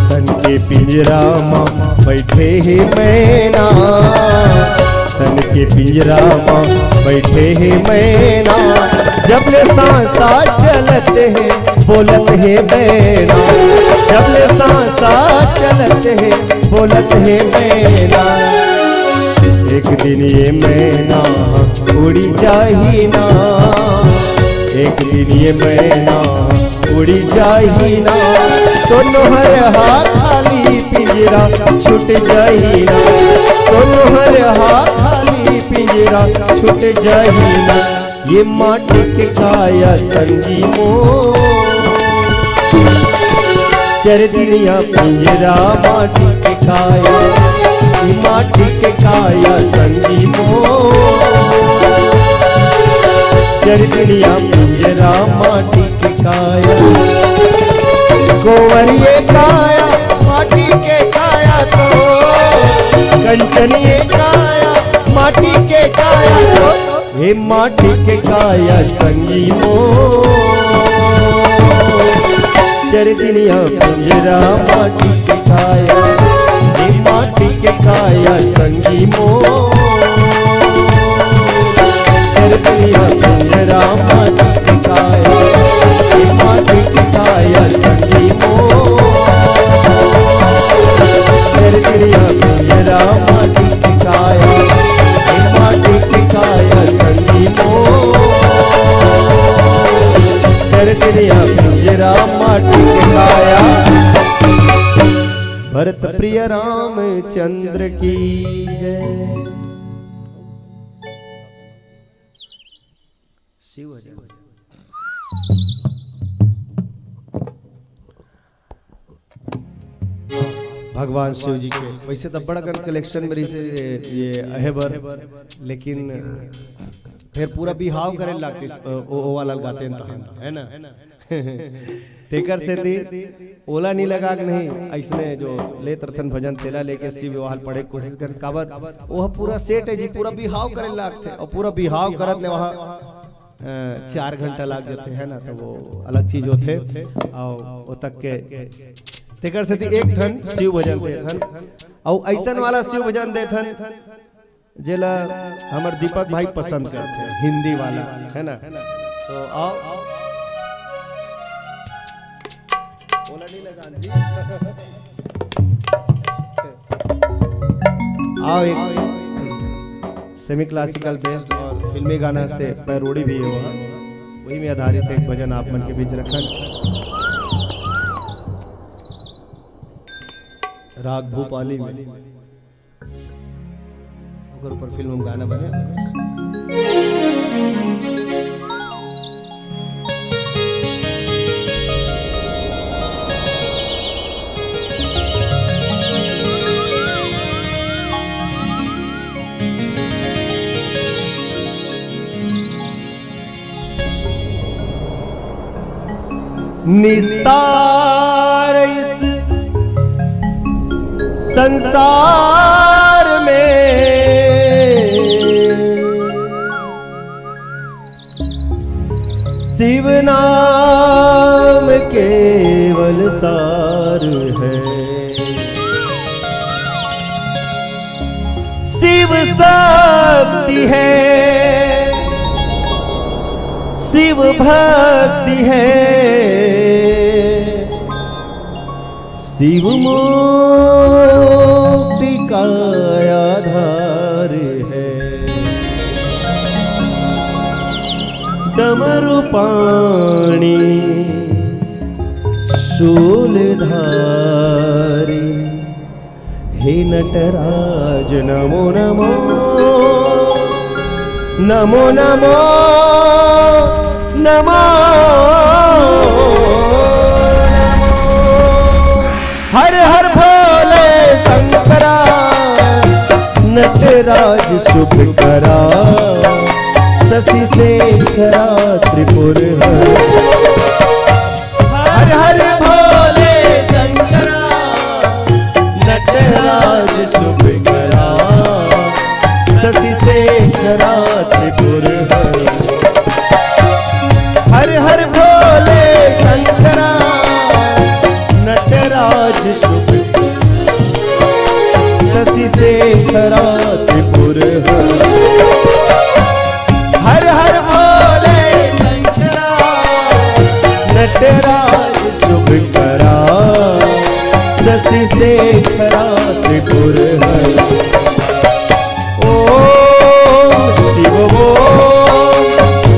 तन के पिंजरा म बइठे हे मैना। तन के पिंजरा म बइठे हे मैना। जब ले सांसा चलत हे बोलत हे बैना। जब ले सांसा चलत हे बोलत हे बैना। एक दिन ये मैना उड़ी जाही ना। एक दिन ये मैना उड़ी जाही ना। तो नोहर हा खाली पिंजरा छूट जाही ना। तो नोहर हा खाली पिंजरा छूट जाही ना। ये माटी के काया संगी मोर। चरदिनिया पिंजरा माटी के काया। ये माटी के काया संगी मोर। चरदिनिया पिंजरा माटी के काया। गोवरिये काया माटी के काया तो। कंचनिये काया माटी के काया तो। हे माटी के काया संगी मोर। चरदिनिया पिंजरा माटी के काया। हे माटी के काया संगी मोर। चरदिनिया पिंजरा माटी के काया। हे माटी के काया संगी मोर। चरदिनिया पिंजरा माटी के काया। हे माटी के काया संगी मोर। चरदिनिया पिंजरा माटी के काया। भरत प्रिय रामचंद्र की जय। शिव हरि। भगवान शिव जी के वैसे तो बड़ा कन कलेक्शन में रहिसे ये अहे बर, लेकिन फिर पूरा बिहाव करे लागतिस, ओ, ओ वाला गाते हैं तहन, है ना? तेकर सेती ओला नी लगा के नहीं, अइसने जो लेत रथन भजन तेला लेके शिव विवाह पढ़े के कोशिश करन, काबर ओह पूरा सेट है जी, पूरा बिहाव करे लागथे और पूरा बिहाव करत ले वहाँ अ, चार घंटा लाग जाथे, है ना, तो वो अलग चीज होथे। और वो तक के तेकर सेती एक ठन शिव भजन देथन, और ऐसन वाला शिव भजन देथन जेला हमर दीपक भाई पसंद करथे, हिंदी वाला, है ना। तो आओ, बोला नहीं लगा जी। आओ, एक सेमी क्लासिकल बेस्ड और फिल्मी गाना से पैरोडी भी हो, वही में आधारित एक भजन आप मन के बीच रखन। राग भूपाली में ओकर ऊपर फिल्म में गाना बने। निस्तार इस संसार में शिव नाम केवल सार है। शिव शक्ति है, शिव भक्ति है, शिव मुक्ति का आधार है। डमरू पाणी शूलधारी, हे नटराज नमो नमो, नमो नमो, नमो। हर हर भोले शंकरा, नटराज शुभ करा, शशि शेखरा त्रिपुर हर। हर हर भोले शंकरा, नटराज शुभ करा, शशि शेखरा त्रिपुर हर। हर हर भोले शंकरा, नटराज शुभ, शशि शेखरा त्रिपुर हर। हर हर भोले शंकरा, नटराज शुभ करा, शशि शेखरा त्रिपुर हर। ओम शिव ओम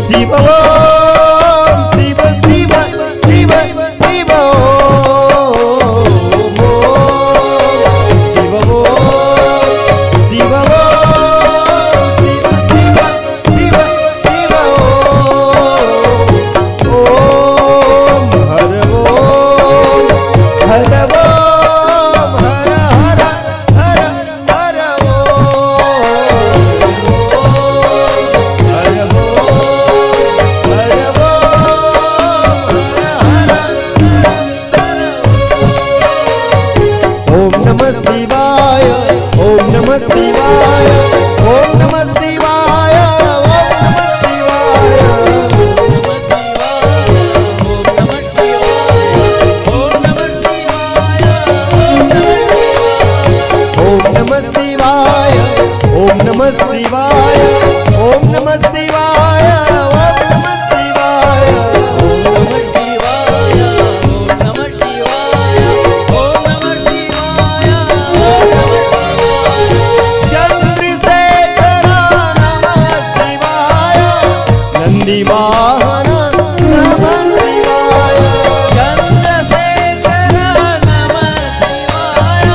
शिव ओम शिव शिव शिव शिव ओम शिव ओम शिव ओम शिव शिव शिव शिव ओम। ओम हर ओम हर ओम हर हर हर हर ओम, हर ओम, हर ओम, हर हर। ओम नमः शिवाय, ओम नमः शिवाय, ओम नमः शिवाय, ओम नमः शिवाय। ओम नमः शिवाय, ओम नमः शिवाय, ओम नमः शिवाय, ओम नमः शिवाय, ओम नमः शिवाय, ओम नमः शिवाय, ओम नमः शिवाय, ओम नमः शिवाय। चंद्रशेखर नमः शिवाय, नंदी वाहन नमः शिवाय, चंद्रशेखर नमः शिवाय,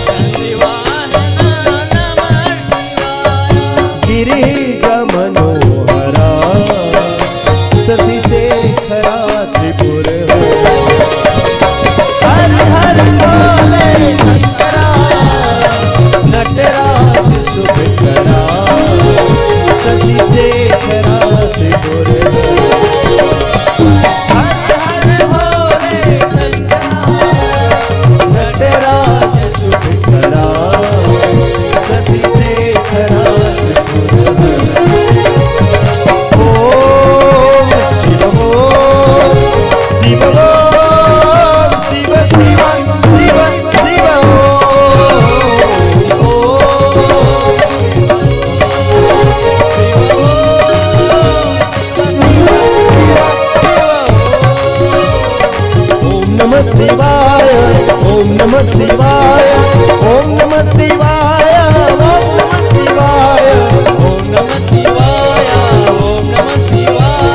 नंदी वाहन नमः शिवाय। गिरिजा मनोहरा, शशि शेखरा त्रिपुर हर। हर हर भोले शंकरा, नटराज शुभ करा, शशि शेखरा त्रिपुर हर। हर हर भोले शंकरा, नटराज शुभ करा, शशि शेखरा त्रिपुर हर। ओम शिव ओम शिव ओम शिव शिव शिव शिव ओम। ओम शिव ओम शिव शिव शिव ओम। ओम नमः शिवाय, ओम नमः शिवाय, ओम नमः शिवाय, ओम नमः शिवाय, ओम नमः शिवाय, ओम नमः शिवाय,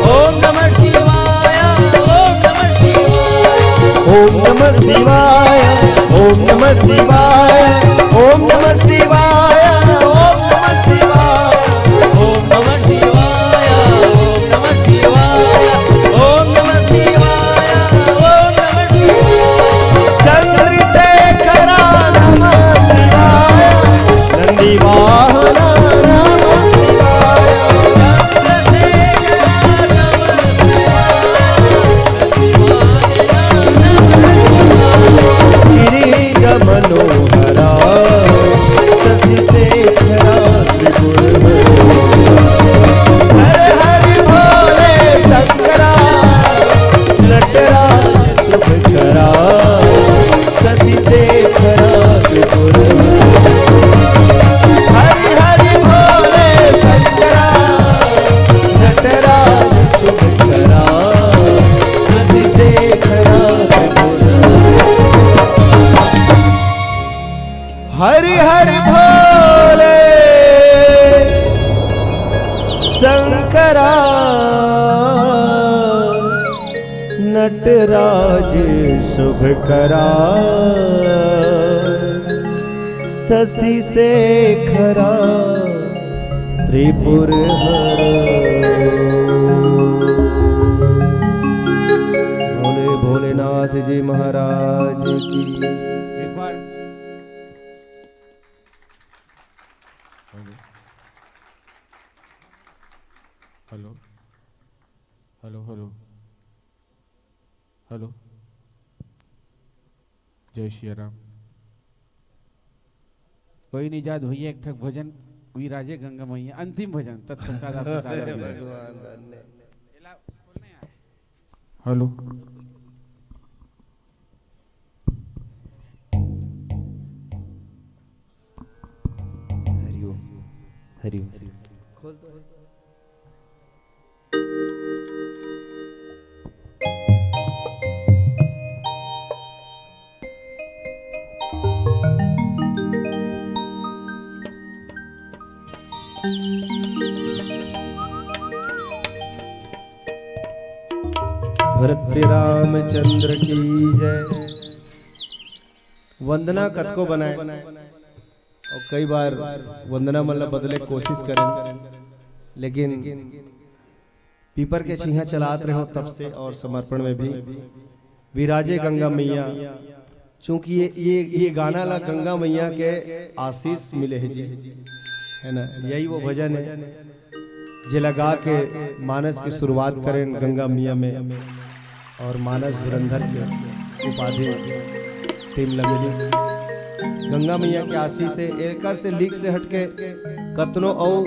ओम नमः शिवाय, ओम नमः शिवाय। ओम नमः शिवाय, ओम नमः शिवाय, ओम नमः शिवाय, ओम नमः शिवाय। ओम नमः शिवाय, ओम नमः शिवाय, ओम नमः शिवाय, ओम नमः शिवाय। चंद्रशेखर हरि हरि भोले शंकरा, नटराज शुभ करा, शशि शेखरा त्रिपुर हरा। भोले भोलेनाथ जी महाराज की। एक बार hello, hello, hello, hello, hello. जय श्री राम। कोई नहीं जात भैया, एक ठक भजन विराजे गंगा मैया, अंतिम भजन, तत्पश्चात आपको सागर विराज। भगवान धन्य। हेलो। हरिओम, हरिओम श्री। खोल तो। भरत प्रिय रामचंद्र की जय। वंदना कतको बनाए और कई बार वंदना मन ला बदले के कोशिश करें, लेकिन पीपर के छीहा चलात रहे हो तब से, और समर्पण में भी विराजे गंगा मैया, चूंकि ये, ये, ये गाना ला गंगा मैया के आशीष मिले है जी, है ना? यही वो भजन है जेला गा के मानस की शुरुआत करें गंगा मैया में, और मानस धुरंधर के उपाधि टीम ला मिलिस। गंगा मैया के आशीष से एकर से लीक से हटके कतनो अउ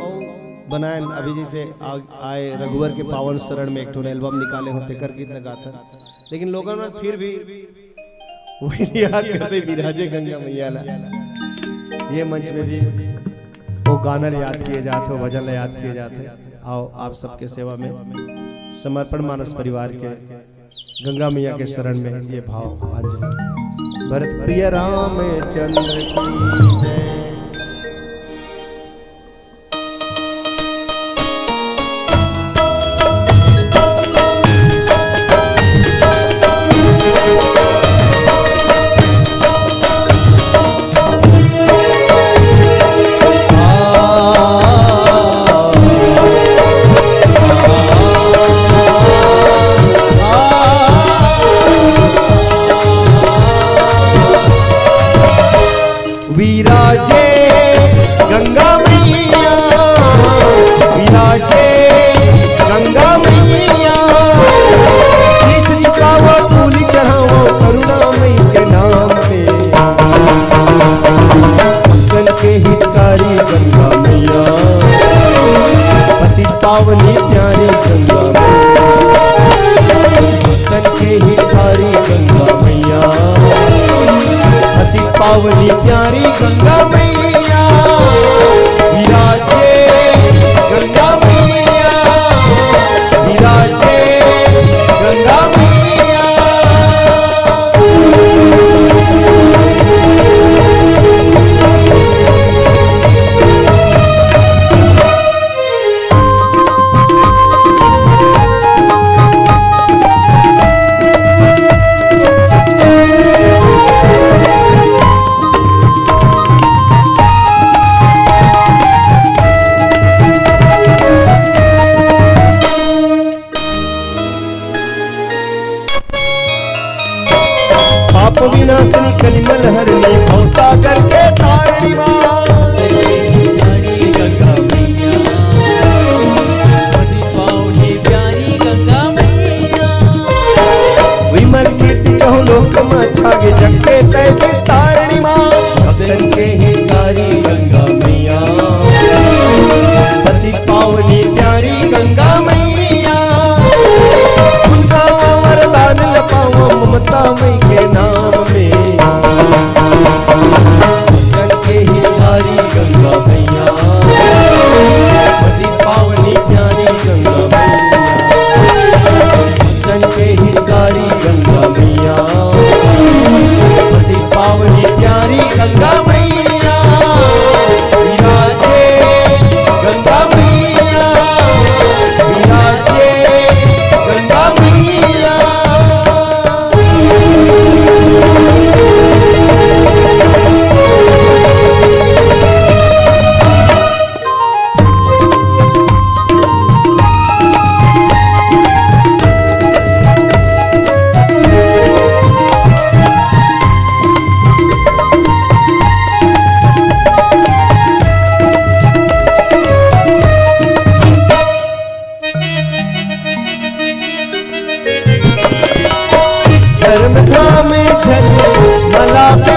बनाए। अभी जैसे आ, आए रघुवर के पावन शरण में एक ठो एल्बम निकाले हो, तेकर गीत लगात हन, लेकिन लोगन में फिर भी वही याद करते विराजे गंगा मैया ला। ये मंच में भी वो गाना ला याद किए जात हो, भजन ला याद किए जात है। आओ, आप सबके सेवा में समर्पण मानस परिवार के गंगा मैया के शरण में ये भाव अंजलि। भरत प्रिय रामचंद्र की जय। विराजे गंगा मैया, विराजे गंगा मैया, शीश झुकावो, फूल चढ़ावो, करुणामयी के नाम पे। भक्तन के हितकारी गंगा मैया, पतित पावनी प्यारी गंगा मैया, भक्तन के हितकारी गंगा मैया, पतित पावनी प्यारी गंगा मैया, विराजे गंगा मैया, विराजे गंगा मैया। पाप विनाशनी कलिमल हरनी भवसागर के तारणी माँ। विमल कीर्ति चहुँ लोक में छागे जग के तय विस्तारणी माँ। भक्तन के हितकारी गंगा मैया, पतित पावनी प्यारी गंगा मैया। उनका वरदान लपावो ममता मई के नाम में।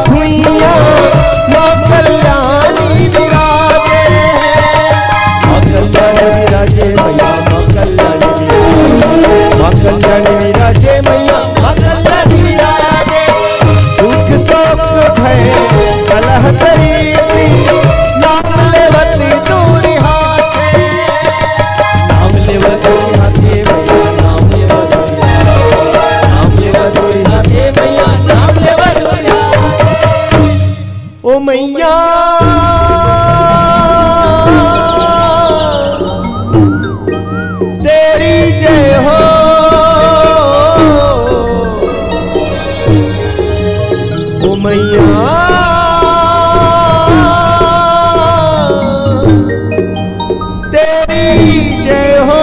भुइयां माँ कल्याणी विराजे। माँ कल्याणी विराजे मैया, माँ कल्याणी विराजे। माँ कल्याणी विराजे मैया, माँ कल्याणी विराजे। दुख शोक भय कलह करी, नाम लेवत दूरि हाथे। नाम लेवत दूरि हाथे मैया, नाम लेवत दूरि हाथे। नाम लेवत दूरि हाथे मैया, नाम लेवत दूरि हाथे। ओ मैया तेरी जय हो। ओ मैया तेरी जय हो।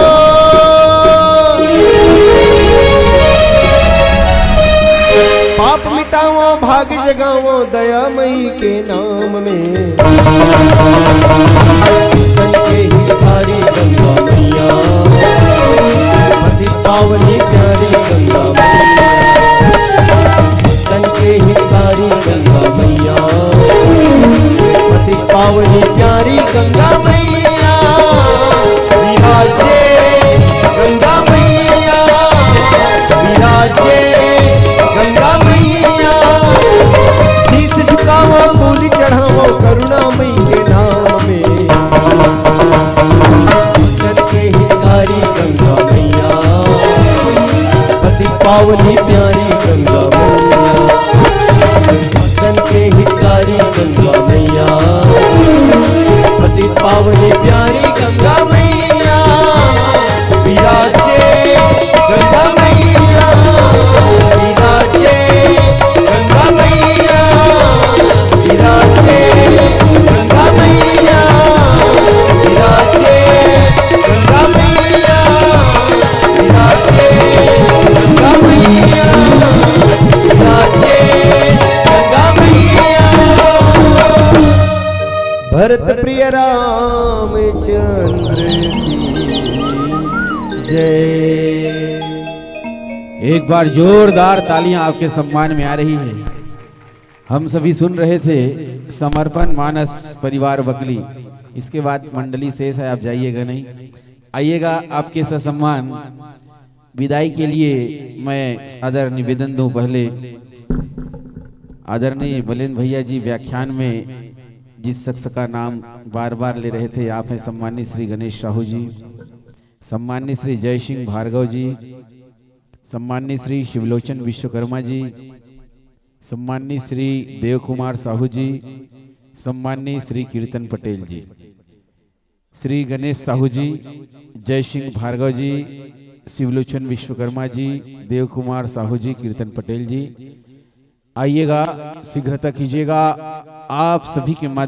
पाप मिटावो, भाग जगावो, दया मई के नाम में। संत के हितकारी गंगा मैया, पतित पावनी प्यारी गंगा मैया। संत के हितकारी गंगा मैया, पतित पावनी प्यारी गंगा मैया। विराजे गंगा मैया, विराजे गंगा मैया। शीश झुकावो, फूल चढ़ावो, करुणा मई के नाम में। संत के हितकारी गंगा मैया, पतित पावनी प्यारी गंगा मैया। संत के हितकारी गंगा मैया, पतित पावनी प्यारी गंगा मैया। विराजे गंगा मैया, विराजे गंगा मैया, विराजे गंगा मैया, विराजे गंगा मैया, विराजे गंगा मैया, विराजे गंगा मैया। भरत प्रिय रामचंद्र की जय। एक बार जोरदार तालियां आपके सम्मान में आ रही है। हम सभी सुन रहे थे समर्पण मानस परिवार बकली। इसके बाद मंडली शेष है, आप जाइएगा नहीं, आइएगा। आपके ससम्मान विदाई के लिए मैं सादर निवेदन दूं। पहले आदरणीय बलेंद्र भैया जी व्याख्यान में जिस शख्स का नाम बार बार ले रहे थे, आप हैं सम्मानित श्री गणेश साहू जी, सम्मानित श्री जय सिंह भार्गव जी, सम्मानित श्री शिवलोचन विश्वकर्मा जी, सम्मानित श्री देव कुमार साहू जी, सम्मानित श्री कीर्तन पटेल जी। श्री गणेश साहू जी, जय सिंह भार्गव जी, शिवलोचन विश्वकर्मा जी, देव कुमार साहू जी, कीर्तन पटेल जी, आइएगा, शीघ्रता कीजिएगा। आप सभी के माध्यम